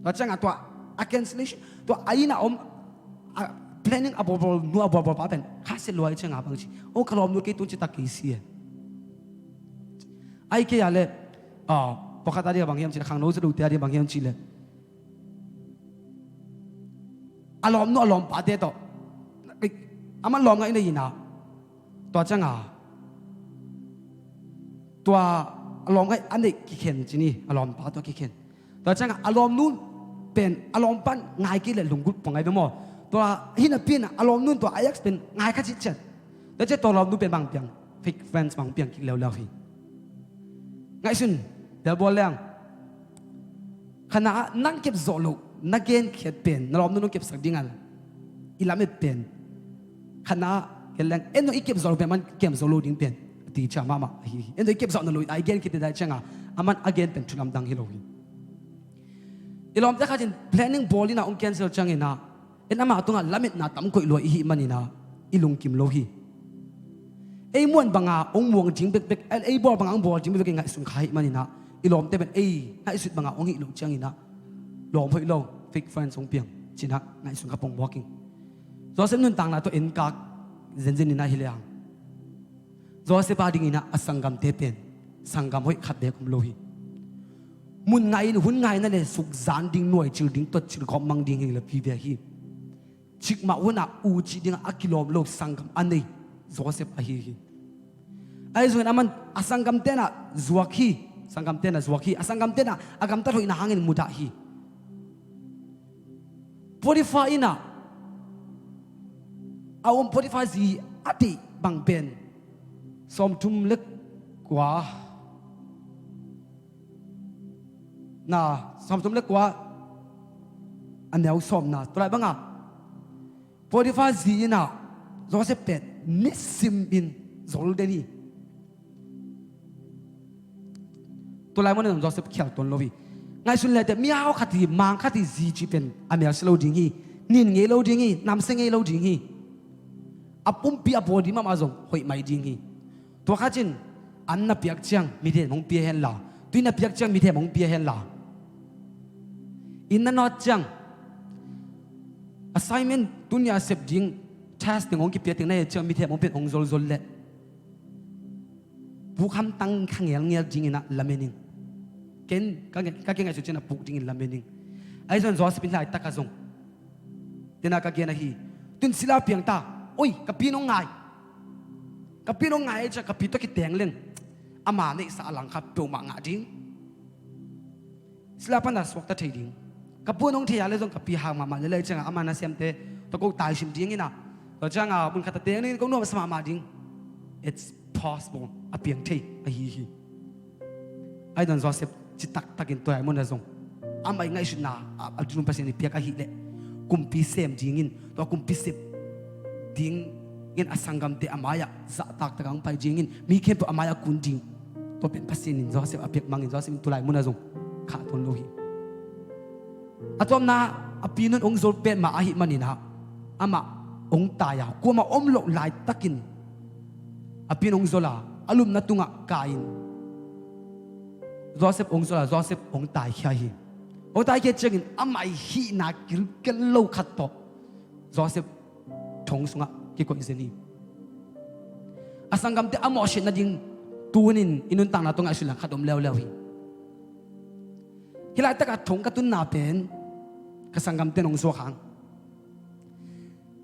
Tua ciangah tua a cancellation, tua a inn a om, a planning a bawlbawl, nu a bawlbawl pa pen kha sia lua hi ciangah bang ci. O, ka lawmnu kei tun citak kei si e. Ai kei a le, ah, pakhat a dia bang hiam ci le, khangno zadote a dia bang hiam ci le, a lawmnu a lawmpate tawh, a man lawm ngaih nei hi na. Tua ciangah tua a lawm ngaih a neih kikhen ci ni, a lawmpa tawh kikhen. Tua ciangah a lawmnu pen a lawmpa in ngai kei le lunggut pong ngai ve maw. Tua hi napi in a lawmnu in tua a ex pen ngai kha citciat. Tua ciah tua lawmnu pen bang piang, fake friends bang piang kik leuleu hi. Ngaihsun, telbawl leng. Kha na ah nang kep zawh loh na genkhiat pen na lawmnu nong kepsak ding a i lamet pen, kha na ah gen leng, en dong i kep zawh loh pen a man kem zo lo ding pen a ti ciang mahmah ahi hi. En dong i kep zawh na lo a i genkhiat pen dai ciangah a man a gen pen thu lamdang hi lo hi. I lawmte khat in planning bawl in a hong cancel ciangin ah, en amah tungah lametna tam koih lua i hih manin ah i lungkim lo hi. Ei muan banga hong muang ding bekbek, ei bawl banga hong bawl ding bekbek i ngaihsun kha hih manin ah i lawmte pen ei ngaihsut banga hong hih loh ciangin ah lawm hoih lo, fake friends hong piang ci-in ah ngaihsun kha pongbuak ing. Joseph nuntakna tawh enkak zenzen in ah hi lehang, Joseph a dingin ah a sanggamte pen sanggam hoih khat beek om lo hi. Mun ngai in hun ngaina le sukzan ding, nuaicil ding, totcil khawm mang ding hi le vive hi. Cikmah hunah u cih dingah a kilawm lo sanggam a nei Joseph ahi hi. Ahi zongin a man a sanggamte in ah zuak hi. Sanggamte in ah zuak hi. A sanggamte in ah a gamtat hoihna hangin mudah hi. Potiphar inn ah a om Potiphar zi a deih bang pen sawmthum le kua na, sawmthum le kua a neu sawmna. Tua lai bangah Potiphar zi in ah Joseph pen nisim in zol den hi. Tua lai mun ah zong Joseph khial tuan lo hi. Ngaihsun le teh, mihau khat hi, mang khat hi zi cih pen a mel sia lo ding hi. Nin ngei lo ding hi, namsia ngei lo ding hi. A pumpi a body mahmah zong hoih mai ding hi. Tua khat in an na piak ciang mithem hong pia hen la, tui na piak ciang mithem hong pia hen la, inn na nawt ciang assignment tuni a sep ding, test ding hong kipia teng na het ciang mithem hong piak hong zolzol leh puk hamtang kha ngelngel dingin ah lamen ing. Ken ka, ka ke ngaihsut ciangin a puk dingin lamen ing. Ahi zongin Joseph in laitak ah zong, tena ka gen ahi, tun sila piang ta. Oi, ka pi in hong ngai. Ka pi in hong ngai ahih ciang ka pi tawh kiteng leng ama neihsa a langkhat peuhmah ngah ding. Sila pan a suakta thei ding. Ka pu in hong thei a le zong ka pi hang mahmah lel ahih ciangah ama nasemte tawh ko taisim dingin ah, tua ciangah mun khat a teng dingin ko nuamsa mahmah ding. It's possible. A piang thei ahi hi. Ahi zongin Joseph ci taktakin tua lai mun ah zong amah i ngaihsutna a, a dun Pasian i piak ahih leh kumpi sem dingin, tua kumpi sep dingin a sanggamte a mai-ah zahtaktak a hong pai dingin, mi khempeuh a mai-ah kun ding. Tua pen Pasian in Joseph a piak mangin Joseph in tua lai mun ah zong khah tuan lo hi. A tuamna, a pi in hong zol petmah ahih manin ah amah hong tai a, kuamah om loh laitakin a pi in hong zol a, a lumna tungah kai in Joseph hong zol a, Joseph hong taikhia hi. Hong taikhia ciangin amah i hihna kilkel lo khat tawh Joseph thong sungah kikoih zen hi. A sanggamte a mawhsiat nading tunin i nuntakna tawh ngaihsun leng khat om leuleu hi. Hih laitakah thong ka tunna pen ka sanggamte in hong zuak hang.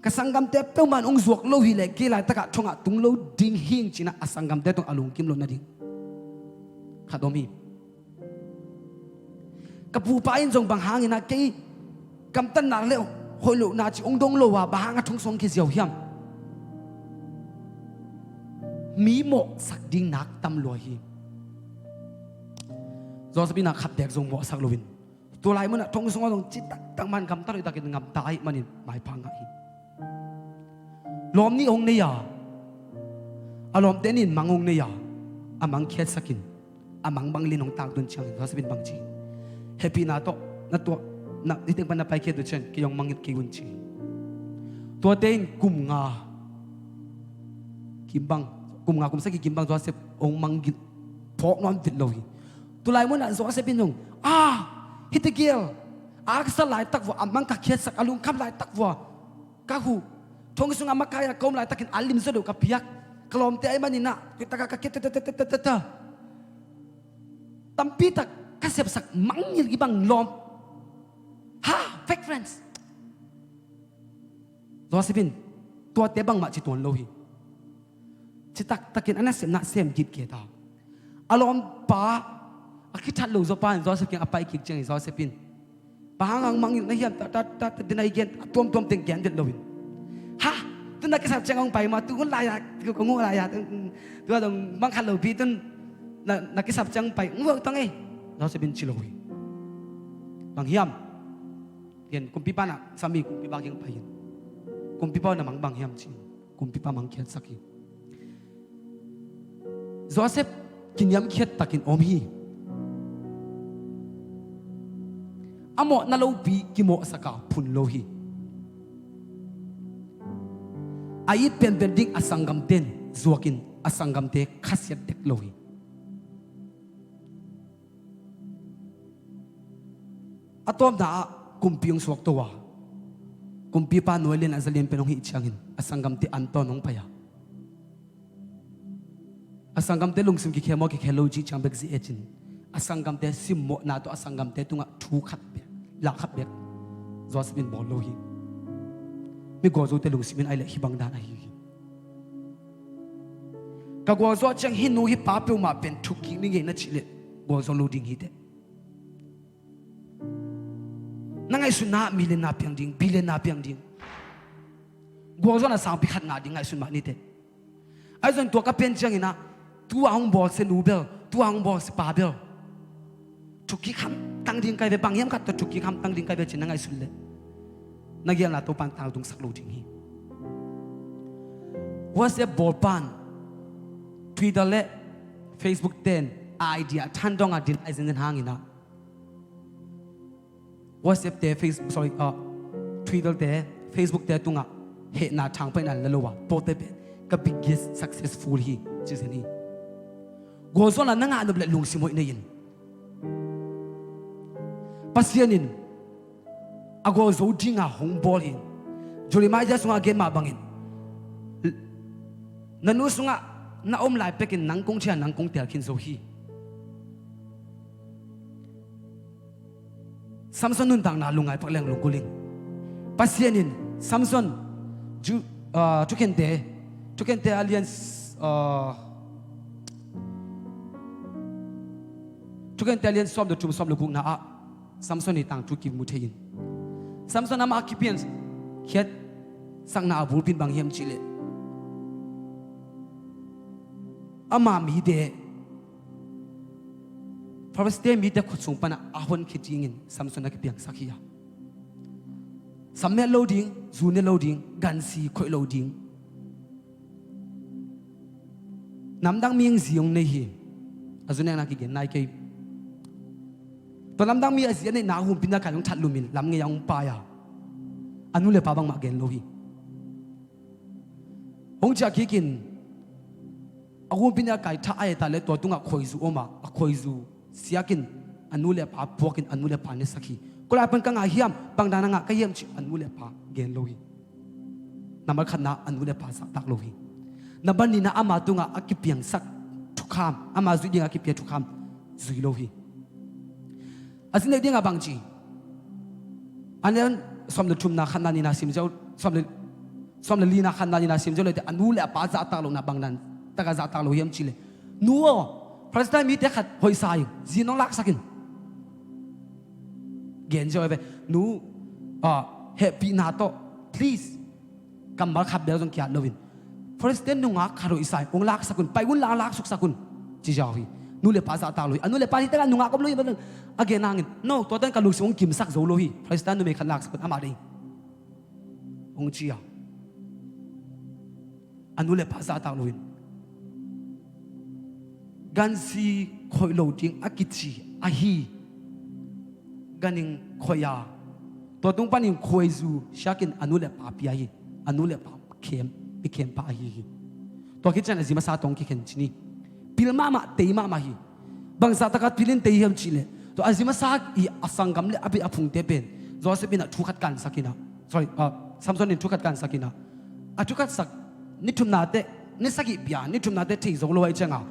Ka sanggamte peuhmah in hong zuak lo hi leh kei laitakah thongah tung lo ding hing ci-in ah a sanggamte tawh a lungkim loh nading khat om hi. Ka pupa in zong bang hangin ah kei gamtatna le hoih lohna cih hong dong lo a, bang hang a thong sung hong kiziau hiam? Mi mawhsak ding nak tam lua hi. Joseph in ah khat beek zong mawhsak loin tua lai munah thong sungah zong ci taktak man, gamtat hoih takin gamta ahih manin maipha ngah hi. Lawm nih hong nei a, a lawmte nih in mang hong nei a, a mang khiatsakin a mang bang lin hong takdun ciangin Joseph in bang ci? Hehpihna tawh na tuah, na, hih teng pan na paikhiat uh ciang kei hong mang kei un ci. Tuate in kum nga Kim bang, kum nga kum sagih kim bang Joseph hong mangngilh phawk nuam vet lo hi. Tulai munah Joseph in zong, ah, hih tegel a ka sa laitak vua, a mang ka khiatsak, a lungkham laitak vua ka huh, thong sungah makai a ka om laitakin a lim zaw deuh ka piak, ka lawmte ahih maninah, tuitaka ka khiat ta ta ta ta ta ta ta. Tampi tak ka sepsak mangngilh kibang lawm. Ha, fake friends. Joseph in tuate bangmah ci tuan lo hi. Citak takin a nasepna sem gitgeta. A lawmpa, a kithat lo zawpa in Joseph kiang a pai kik ciangin Joseph in, bang hang hang mangngilh na hiam, ta ta ta ta, dina i gen, a tuamtuam teng gen vet loin, ha, tu na kisap ciang hong pai ma, tu hun lai-a, tu kong hun lai-a, tu a dong bang khat lopi tun na, na kisap ciang pai, hong vuak tang ei. Joseph in ci lo hi. Bang hiam? Gen, kumpipa na sami, kumpipa kiang pai in. Kumpipa na mang bang hiam ci in. Kumpipa mang khiatsak hi. Joseph kiniamkhiat takin om hi. A mawhna lopi kimawhsaka phun lo hi. A it penpen ding a sanggamte in zuakin a sanggamte khasiat dek lo hi. A tawpna ah kumpi hong suakto a, kumpipa nuai lian a za lian pen hong hih ciangin a sanggamte antawn hong pai a, a sanggamte lungsim kikhel maw kikhel lo cih ciang bek zi-et in, a sanggamte simmawhna tawh a sanggamte tungah thu khat bek, la khat bek Joseph in bawl lo hi. Mi gualzote lungsim in ahih leh hih bang dan ahi hi. Ka gualzo ciang hih nu hih pa peuhmah pen thukkik ni ngei na cih leh gualzo lo ding hi teh. Na ngaihsutna ah million na piang ding, billion na piang ding, gualzawhna sangpi khat ngah ding ngaihsun mah ni teh. Ahi zong tua ka pen cianginah, tu a hong bawlsia nu bel, tu a hong bawlsia pa bel thukkik hamtang ding kai ve, bang hiam khat tawh thukkik hamtang ding kai ve cin na ngaihsun leh, na gialna Topan tangtungsak lo ding hi. WhatsApp bawlpan, Twitter le Facebook ten a idea than dong a din a zenzen hanginah, WhatsApp te, Face-, sorry, uh, Twitter te, Facebook te tungah hehna thangpaihna la lo a, tuate pen ka biggest successful hi, ci zen hi. Gualzawhna na ngah nop le lungsim hoih nei in. Pasian in a gualzo dinga hong bawl hi. Jeremiah sungah a gen mah bangin, na nu sungah na om lai pekin nang kong cih a nang kong teel khin zo hi. Samson nuntakna lungngai pak leng lunggulh ing. Pasian in Samson, Ju-, ah, Thukhente, Thukhente a lian, ah, Thukhente a lian sawm le thum, sawm le gukna ah Samson i tangthu kimu thei in. Samson amah a kipiansakna a bulpi in bang hiam cih leh, ama mite Filistia mite khut sung panah a honkhia dingin Samson a kipiangsak hi a. Sam met lo ding, zu ne lo ding, gansi khoih lo ding. Namdang mi hong zi hong nei hi. A zu nekna kigen nai kei. Tua namdang mi a zi a neihna a humpinna kai hong thatlum in lam ngei a hong pai a, a nu le pa bangmah gen lo hi. Hong ciah kikin a humpinna kai thah a et a leh tua tungah khuaizu om a, a khuaizu siakin a nu le pa puakin a nu le pa nesak hi. Koi lai pan ka ngah hiam, bang dan a ngah ka hiam cih a nu le pa gen lo hi. Nambat khatna a nu le pa zahtak lo hi. Nambat nihna ama tungah a kipiangsak thukham, ama zuih dingah a kipia thukham zui lo hi. A zi nek dingah bang ci? A lian sawm le thumna khatna nihna sim ziau, sawm le, sawm le lina khatna nihna sim ziau leh teh a nu le a pa zahtak lohna bang dan takah zahtak lo hiam cih leh, nu aw, Palestine mite khat hoihsa ing, zi nong laksak in. Gen ziau ve, nu, ah, hehpihna tawh, please, kammal khat bel zong ki-at loin, Palestine nungak khat hoihsa ing, hong laksak un, pai un la, laksuksak un, ci ziau hi. Nu le pa zahtak lo hi. A nu le pa hi takah nungak om lo hi, a gen hangin, no, tua tan ka lungsim hong kimsak zo lo hi. Palestine numei khat laksak un, amah dei, hong ci a. A nu le pa zahtak loin, gansi khoih lo ding a kici ahi, ganhing khoih a, tua tung panin khuaizu siakin a nu le pa pia hi. A nu le pa khem, mi khempa ahi hi. Tua khit ciang a zi masa tawh hong kikhen cin hi. Pil mahmah, tei mahmah hi. Bangzah taka pil in tei hiam cih leh, tua a zi masa i a sanggam le a beh a phungte pen Joseph in a thu khat kansak in ah, sorry, ah, Samson in thu khat kansak in ah, a thu khat sak ni thumna teh, ni sagih bia ni thumna teh thei zo lo ahih ciangin,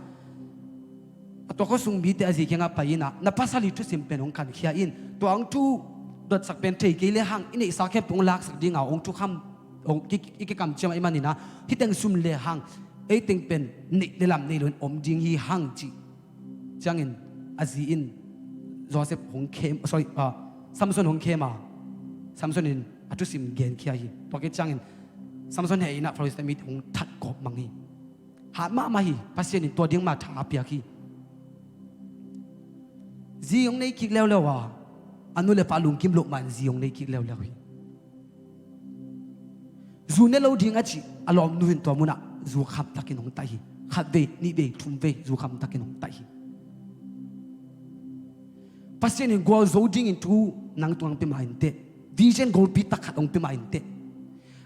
a tua khuasung mite a zi kiangah pai in ah, na pasal i thusim pen hong kankhia in, tua hong thu dotsak pen thei kei le hang i neihsa khempeuh hong laksak ding a, hong thukham, hong ki, i kikamciam ahih manin ah, hih teng sum le hang ei teng pen neih le lam nei loin om ding hi hang, cih ciangin a zi in Joseph hong khem, sorry, ah, Samson hong khem a, Samson in a thusim genkhia hi. Tua khit ciangin Samson heh in ah Filistia mite hong that gawp mang hi. Hat mahmah hi. Pasian in tua ding mah tha a piak hi. Zi hong nei kik leuleu a, a nu le pa lungkim loh mah in zi hong nei kik leuleu hi. Zu ne lo ding a cih a lawmnu in tua munah zu khamtakin hong taih hi. Khat vei, nih vei, thum vei zu khamtakin hong taih hi. Pasian in gualzo dingin thu nang tungah hong pia mah inteh, vision golpi tak khat hong pia mah inteh,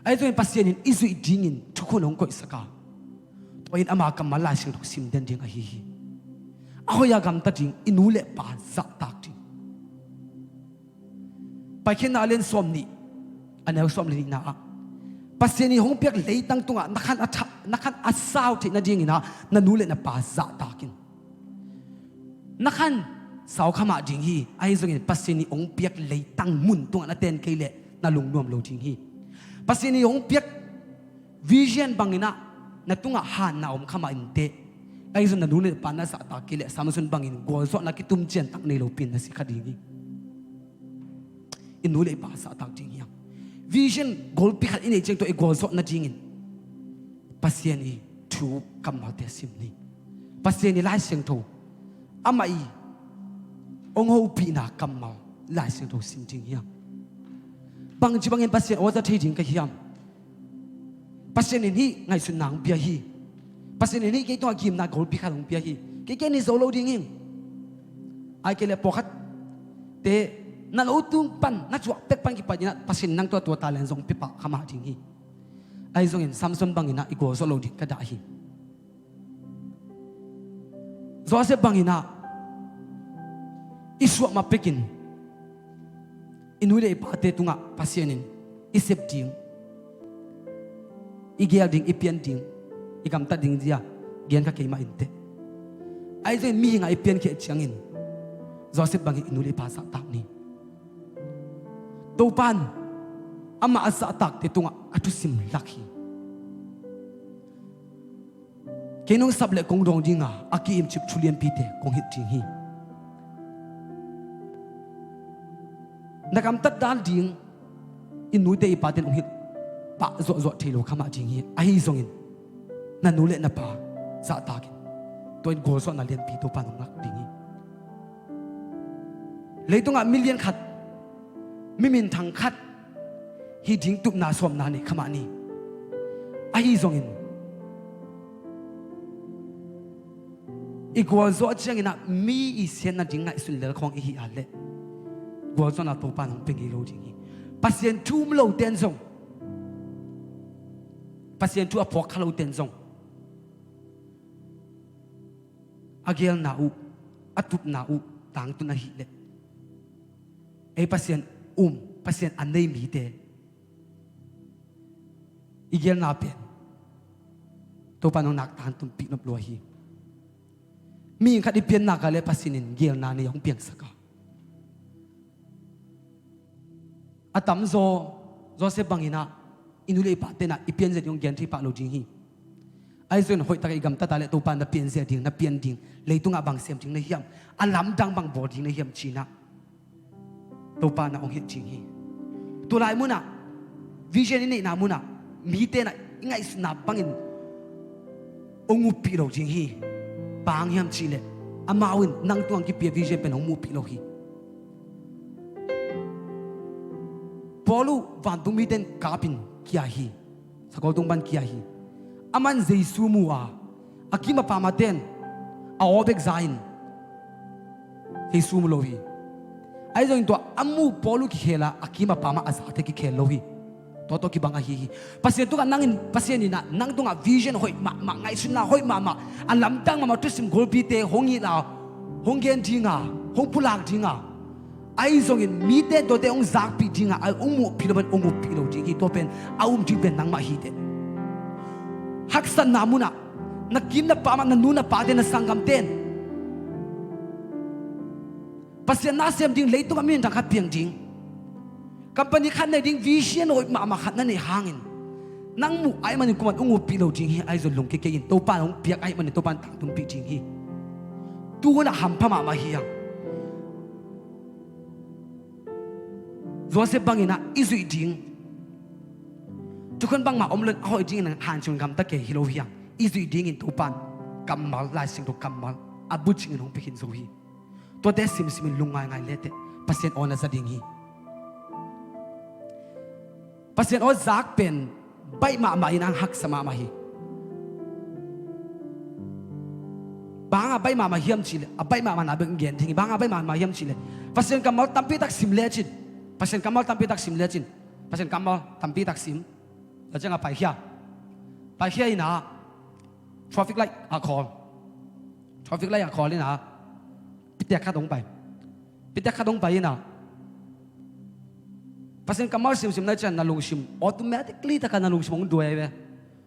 ahi zongin Pasian in i zuih dingin thukhun hong koihsak a, tua in ama kammal Lai Siangtho sim den ding ahi hi. A hoih a gamta ding, i nu le pa zahtak ding. Paikhiatna a lian sawm nih, a neu sawm le nihna ah, Pasian in hong piak leitang tungah na khan a tha, na khan a sau theih nadingin ah na nu le na pa zahtak in. Na khan sau kha mah ding hi. Ahi zongin Pasian in hong piak leitang mun tungah na ten kei leh na lungnuam lo ding hi. Pasian in hong piak vision bangin ah na tungah hanna om kha mah inteh, ahi zong na nu le pa na zahtak kei leh Samson bangin gualzawhna kitum ciantak nei lopi in na si kha ding hi. I nu le i pa zahtak ding hiam? Vision golpi khat i neih ciang tua i gualzawh nadingin Pasian i thu kammalte sim ni. Pasian i Lai Siangtho, amah i hong hopihna kammal Lai Siangtho sim ding hiam? Bangci bangin Pasian aw za thei ding ka hiam? Pasian in hih ngaihsutna hong pia hi. Pasian in hih kei tungah gimna golpi khat hong pia hi. Kei kei ni zo lo ding hi. Ahih kei leh pawlkhatte na lo tung pan, na cuah pek pan kipat in ah Pasian in nang tua tua talent zong pia pah kha mah ding hi. Ahi zongin Samson bangin ah i gualzawh lo ding ka dah hi. Joseph bangin ah i suah mah pekin i nu le i pate tungah Pasian in i sep ding, i geel ding, i pian ding, i gamtat ding zia gen kha kei mah inteh. Ahi zongin mihingah i piankhia ciangin Joseph bangin i nu le i pa zahtak ni. Topa in amah a zahtakte tungah a thusim lak hi. Kei nong sap leh kong dawng dinga a ki-imcip thu lianpite kong hilh ding hi. Na gamtat dan ding i nute i pate in hong hilh pah zawhzawh thei lo kha mah ding hi. Ahi zongin na nu le na pa zahtak in, tua in gualzawhna lianpi Topa in hong lak ding hi. Leitungah mi lian khat, mi minthang khat hi ding tupna sawmna nei kha mah ni. Ahi zongin i gualzawh ciangin ah mi i siatna ding ngaihsun lel khawng i hih a leh gualzawhna Topa in hong pia ngei lo ding hi. Pasian thu um lote in zong, Pasian thu a phawk kha lote in zong a geelna uh, a tupna uh tangtun ahih leh, ei Pasian um, Pasian a nei mite i geelna pen Topa in hong nak tangtunpih nop lua hi. Mihing khat i pian nak a leh Pasian in geelna nei a hong piangsak a, a tamzaw Joseph bangin ah i nu le i pate in ah i pianzia ding hong gen thei pah lo ding hi. Ahi zongin hoihtak a i gamtat a leh Topa in na pianzia ding, na pian ding, leitungah bang sem ding na hiam, a lamdang bang bawl ding na hiam ci-in ah Topa in ah hong hilh ding hi. Tulai munah, vision i neihna munah mite in ah i ngaihsutna bangin hong uppih lo ding hi. Bang hang hiam cih leh amau in nang tungah kipia vision pen hong muhpih lo hi. Paul uh vantung mite in kap in kia hi. Sakol tung pan kia hi. Aman Jesu mu a, a kim a pam a ten a aw bek za in Jesu mu lo hi. Ahi zongin tua a mu Paul uh kikhel a, a kim a pam a a zate kikhel lo hi. Tua tawh kibang ahi hi. Pasian tungah nang in, Pasian in ah nang tungah vision hoih mahmah, ngaihsutna hoih mahmah, a lamdang mahmah thusim golpite hong hilh a, hong gen dinga, hong pulak dinga, ahi zongin mite tuate hong zakpih dinga, a hong muhpih lo pen hong uppih lo ding hi. Tua pen a um ding pen nangmah hi teh. Haksatna munah na kim na pam ah, na nu na pate, na sanggamte in Pasian na sem ding, leitungah mi minthang khat piang ding, company khat nei ding, vision hoih mahmah khat na neih hangin nang muh ahih manin kuaman hong uppih lo ding hi. Ahi zong lungkia kei in, Topa in hong piak ahih manin Topa in tangtunpih ding hi. Tu hunah hampha mahmah hi hang. Joseph bangin ah i zuih ding, thukhun bangmah om lo in a hoih dingin hanciam gamta kei hi lo hi hang. I zuih dingin Topa in kammal, Lai Siangtho kammal a bucingin hong pia khin zo hi. Tuate simsimin lungngaingai leteh Pasian aw na za ding hi. Pasian aw zak pen baih mahmah in a haksa mahmah hi. Bang hangah baih mahmah hiam cihleh, a baih mahmahna bek gen ding hi. Bang hangah baih mahmah hiam cihleh, Pasian kammal tampi tak sim lecin, Pasian kammal tampi tak sim lecin, Pasian kammal tampi tak sim. Tua ciangah paikhia, paikhia in ah traffic light ah khawl. Traffic light ah khawl in ah pitek khat hong pai. Pitek khat hong pai in ah Pasian kammal simsim na ciang na lungsim, automatically taka na lungsim hong duai ve.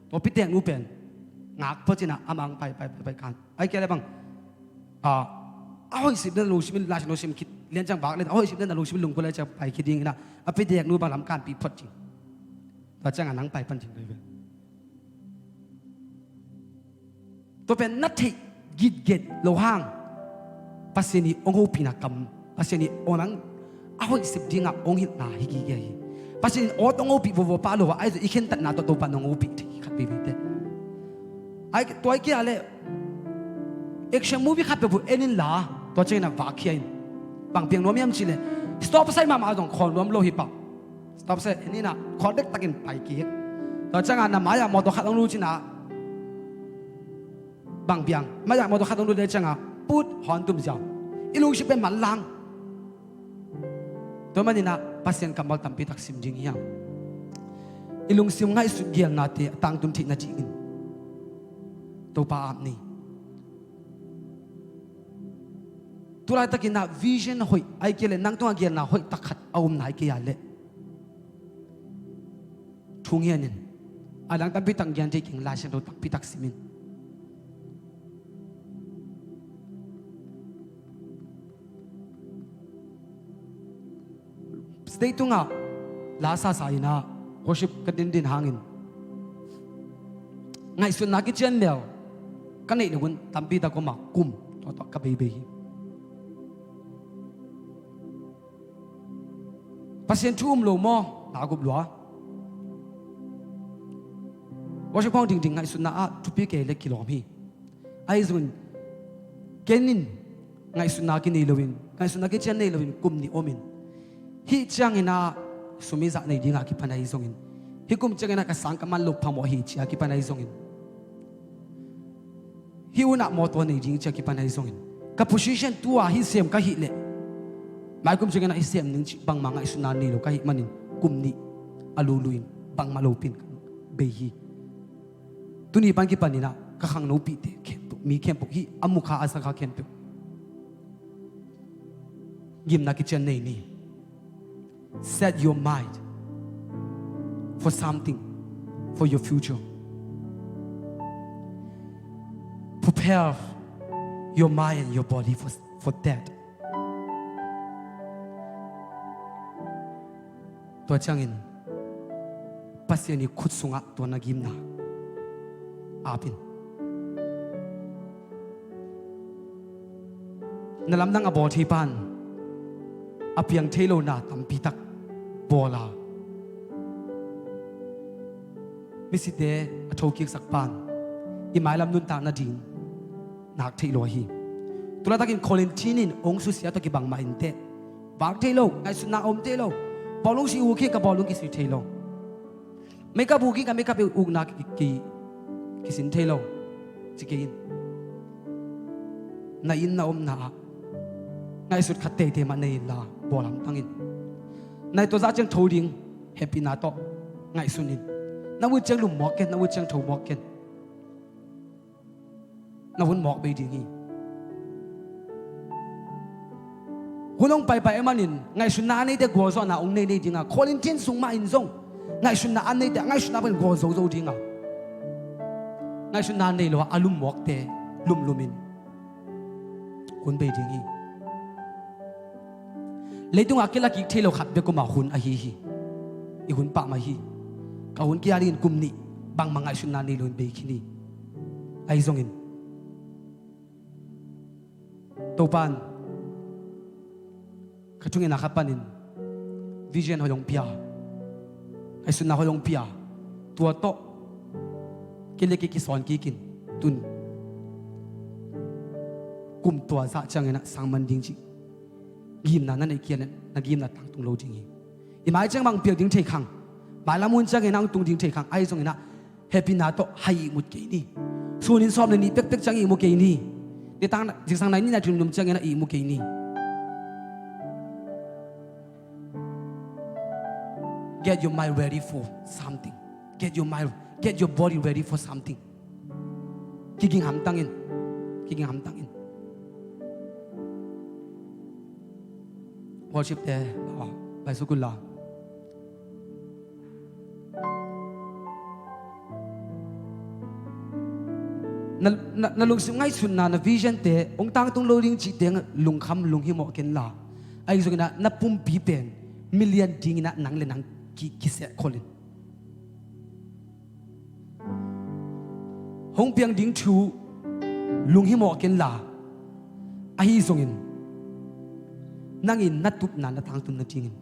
Tua pitek nu pen ngak pawt in ah amah hong pai, pai, pai, pai kan. Ai kia le bang, a, a hoih sip na lungsim in, Lai Siangtho sim khit lian ciang bak le, a hoih sip na lungsim in lungput le ciang pai khit ding in ah, a pitek nu bang lam kanpih phot ding. Tua ciangah nang pai pan ding ve. Tua pen na theih gitget lo hang Pasian ii hong hopihna kam, Pasian ii aw nang a hoih sep dingah hong hilhna hi gige hi. Pasian in aw tawh hong hopih vova pah lo a, ahi zong i khentatna tawh Topa in hong hopih thei khat veve te. Ai, tua ai kia le action movie khat peuh en inla, tua ciangin a vak khia in. Bang piang nuam hiam cihleh, stop sign mahmah zong khawl nuam lo hi pah. Stop sign en in ah khawl dektakin pai kik. Tua ciangah na mai-ah mawtaw khat hong lut in ah, bang piang, mai-ah mawtaw khat hong lut le ciangah put, hawn tum ziau. I lungsim pen manlang. Tua manin ah Pasian kammal tampi tak sim ding hiam? I lungsim ngaihsut geelnate a tangtun theih nadingin Topa aap ni. Tulaitakin ah vision hoih ai kei leh, nang tungah geelna hoih tak khat a om nai kei a leh, thu ngen in. A dang tampi tak gen thei keng, Lai Siangtho tampi tak sim in. Stage tungah la sasa in ah worship ka dindin hangin ngaihsutna kician mel ka neih lo un tampi tak om a, kum tua tawh ka beibei hi. Pasian thu um lo maw? Na gup lua. Worship hong dingding ngaihsutna ah thupi kei le kilawm hi. Ahi zongin ken in ngaihsutna kinei loin, ngaihsutna kician nei loin kum nih om in, hih ciangin ah sum i zah nei dingah kipan ahi zongin, hih kum ciangin ah ka sang ka man loh phamawh hi ci-a kipan ahi zongin, hih hun ah mawtaw nei ding ci-a kipan ahi zongin, ka position tu-a hih sem ka hih leh, mai kum ciangin ah hih sem ning cih bangmah ngaihsutna nei lo ka hih manin kum nih a lului in bangmah lopi in ka bei hi. Tuni pan kipan in ah ka khangnopihte khempeuh, mi khempeuh, hih a mukha a sakha khempeuh, gimna kician nei ni. Set your mind for something, for your future. Prepare your mind and your body for, for that. Tua ciangin Pasian ii khut sungah tua na gimna aap in. Na lamdang a bawl thei pan a piang thei lo na tampi tak bawl a, misite a thokiksak pan i mailam nuntak nading nak theih lua hi. Tulaitakin Korinthi in hong susia tawh kibang mah inteh, vak thei lo, ngaihsutna a om thei lo. Bawlung sih uk hi, ka bawlung kisih thei lo. Makeup uk hi, ka makeup ukna ki, ki, kisin thei lo, ci kei in. Na inn na omna ah ngaihsut khat teitei mah nei inla, bawl hamtang in. Nai tua zah ciang tho ding, hehpihna tawh Ngaihsun in. Na ut ciang lum mawk ken, na ut ciang tho mawk ken. Na hun mawk bei ding hi. Hun hong paipai ahih manin ngaihsutna a neite gualzawhna hong nei nei dinga, Corinthian sung mah in zong ngaihsutna a neite ngaihsutna pen gualzo zo dinga, ngaihsutna nei lo a a lum mawkte lumlum in hun bei ding hi. Leitungah kilakik thei lo khat bek om a hun ahi hi. I hun pah mah hi. Ka hun kia dingin kum nih bangmah ngaihsutna nei loin bei khin hi. Ahi zongin Topa'n ka thungetna khat panin vision hoih hong pia, ngaihsutna hoih hong pia. Tua tawh kei le kei kisawn kikin tun kum tua zah ciangin ah sang man ding cih gimna na neih kei leh na gimna tangtung lo ding hi. I mai ciang bang piang ding thei khang, mailam hun ciangin ah hong tung ding thei khang. Ahi zongin ah hehpihna tawh hai ihmut kei ni. Sunin sawm le nih pekpek ciang ihmu kei ni. Nitang zingsang nai nih nai thum num ciangin ah ihmu kei ni. Get your mind ready for something. Get your mind, get your body ready for something. Kiging hamtang in. Kiging hamtang in. Worship te, ah, bai sukul la. Na, na, na lungsim ngaihsutna, na vision te hong tangtung lo ding cihte lungkham lunghimawh ken la. Ahi zongin ah na pumpi pen million dingin ah nang le nang ki, kiseh khol in. Hong piang ding thu lunghimawh ken la. Ahi zongin nangin na tupna na tangtun nadingin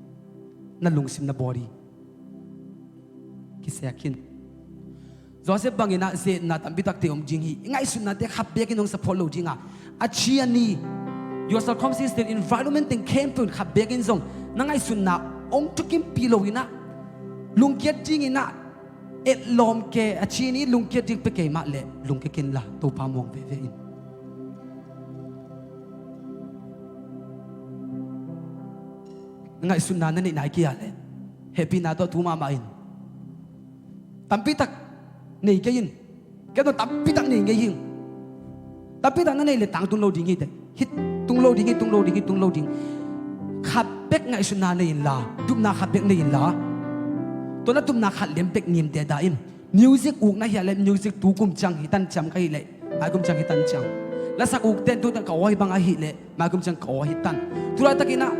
na lungsim, na body kiseh khin. Joseph bangin ah ze-etna tampi takte om ding hi. I ngaihsutnate khat bekin hong support lo dinga, a ci a ni, your circumstance, environment teng khempeuh in khat bekin zong na ngaihsutna hong thukimpih lo in ah lungkiat dingin ah etlawm ke, a ci a ni, lungkiat ding pia kei mah leh lungkia ken la, Topa muang veve in. Ngaihsutna na neih nai kei a leh hehpihna tawh tu mahmah in. Tampi tak nei kei in. Kei tawh tampi tak nei ngei hi. Tampi tak na neih leh tangtung lo ding hi teh. Hih tung lo ding hi, tung lo ding hi, tung lo ding. Khat bek ngaihsutna nei inla, tupna khat bek nei inla, tua na tupna khat lem bek ngimte dah in. Music uk na hih leh music tu kum ciang hi tan ciam ka hih leh mai kum ciang hi tan ciang. Lasak ukte in tu tan ka aw hi bang ahih leh mai kum ciang ka aw hi tan. Tu laitakin ah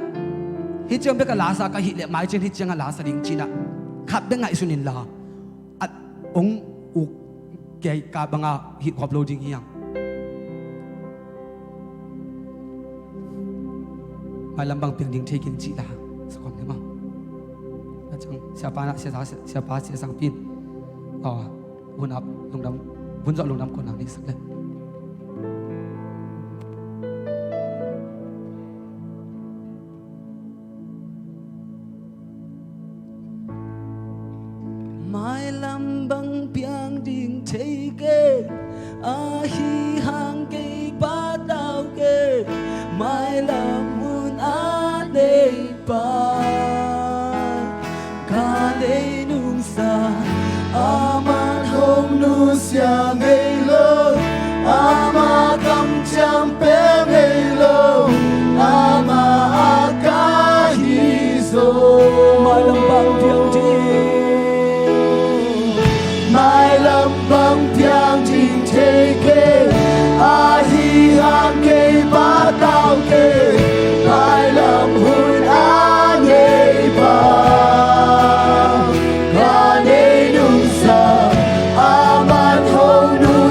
hih ciang bek a lasa ka hih leh mai ciang hih ciang a lasa ding ci-in ah khat bek ngaihsun inla, a hong uk kei ka banga hih khop lo ding hi hang. Mailam bang piang ding thei keng cih la. Sakhom ne ma. A ciang siapa na sia sa, siapa sia sangpi in. Aw, hun ap lungdam, hun zawh lungdam kong nang nei sak le. Mailam bang piang ding thei keng, ahi hang kei patau keng, mailam hun a nei pa. Ka nei nungsa, aman hong nusia ngei lo, ama kamciam pia ngei lo, ama a ka hi zo. Mailam bang piang ding. Mailam bang piang ding thei keng, ahi hang kei patau keng, mailam hun a nei pa. Ka nei nungsa, aman hong nu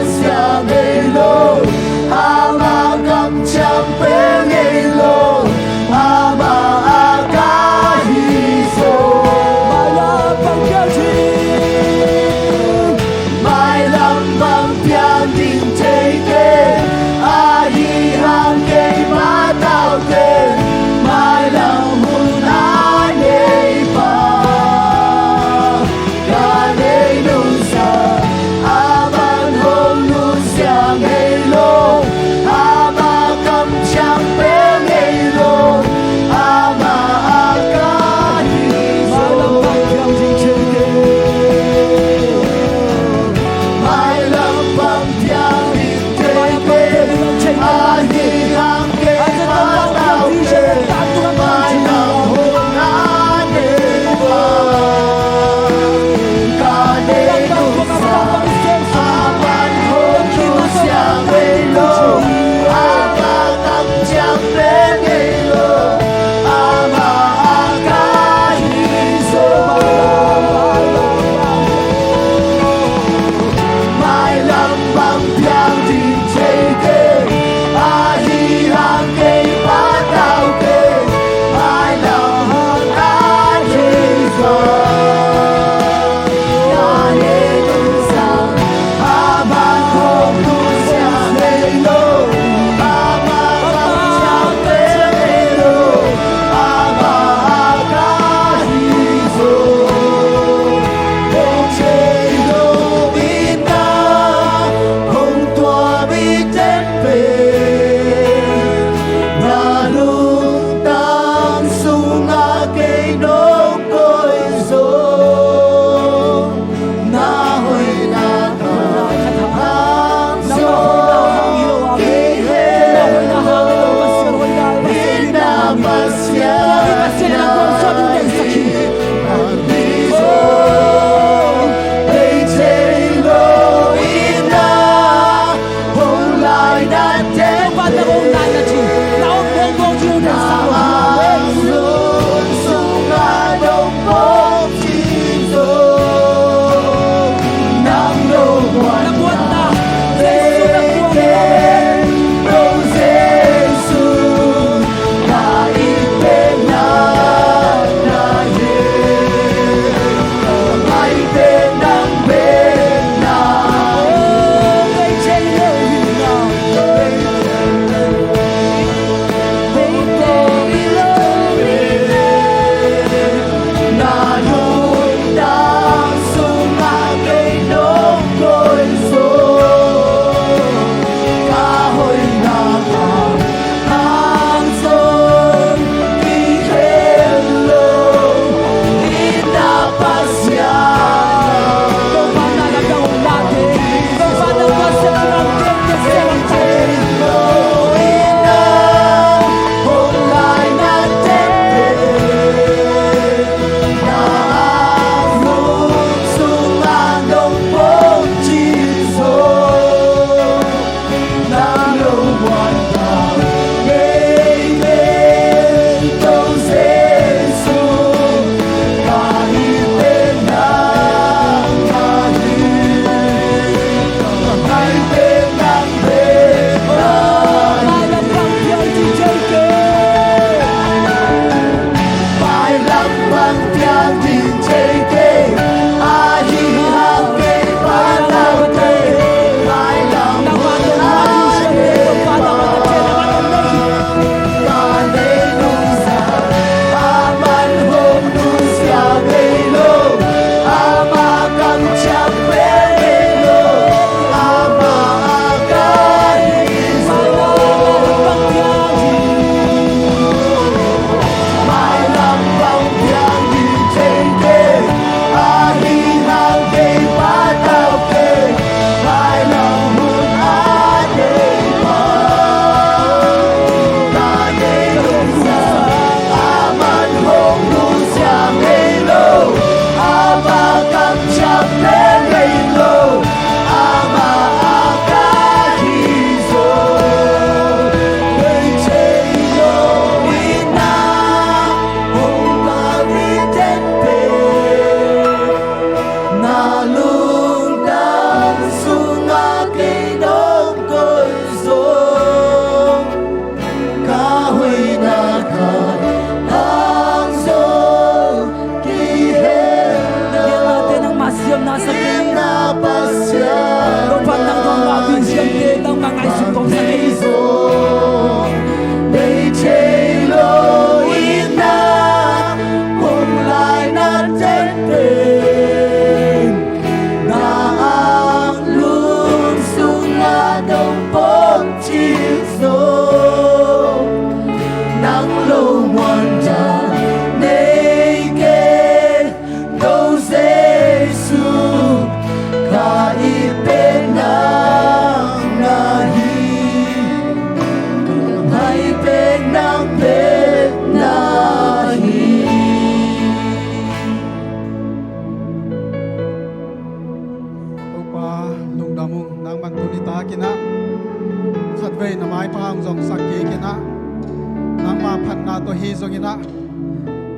Zongin ah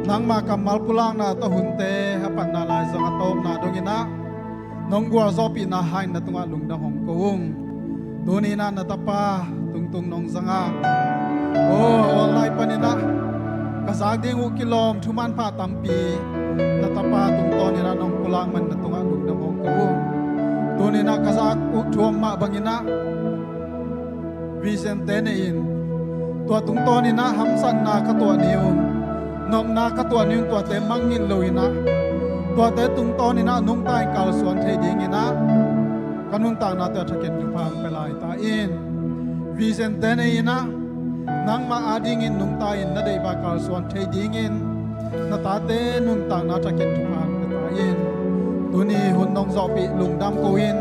nangma kammal pulakna tawh hunte a patna lai zong a tawpna dongin ah nong gualzawhpihna hangin na tungah lungdam hong ko ung. Tuni-in ah na tapa tungtung nong zang a, aw, online panin ah ka zak ding uh kilawm thumanpha tampi na tapa tungtawnin ah nong pulak man na tungah lungdam hong ko ung. Tuni-in ah ka zak uh thuam mah bangin ah Vision te nei-in tua tungtawnin ah hamsatna ka tuah ni un, nopna ka tuah ni un, tuate mangngilh loin ah tuate tungtawnin ah nungta-in kalsuan thei dingin ah ka nuntakna tawh a thakin thupha hong pia lai ta in. Vision te nei-in ah nangmah adingin nungta-in na deihbah kalsuan thei dingin na tate nuntakna thakin thupha hong pia ta in. Tuni hun nong zawhpih lungdam ko in,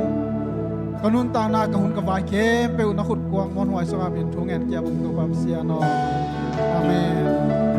ka nuntakna, ka hun, ka vai khempeuh na khutkuang muanhuai sungah min thu ngen kia bung Topa Pasian aw. Amen.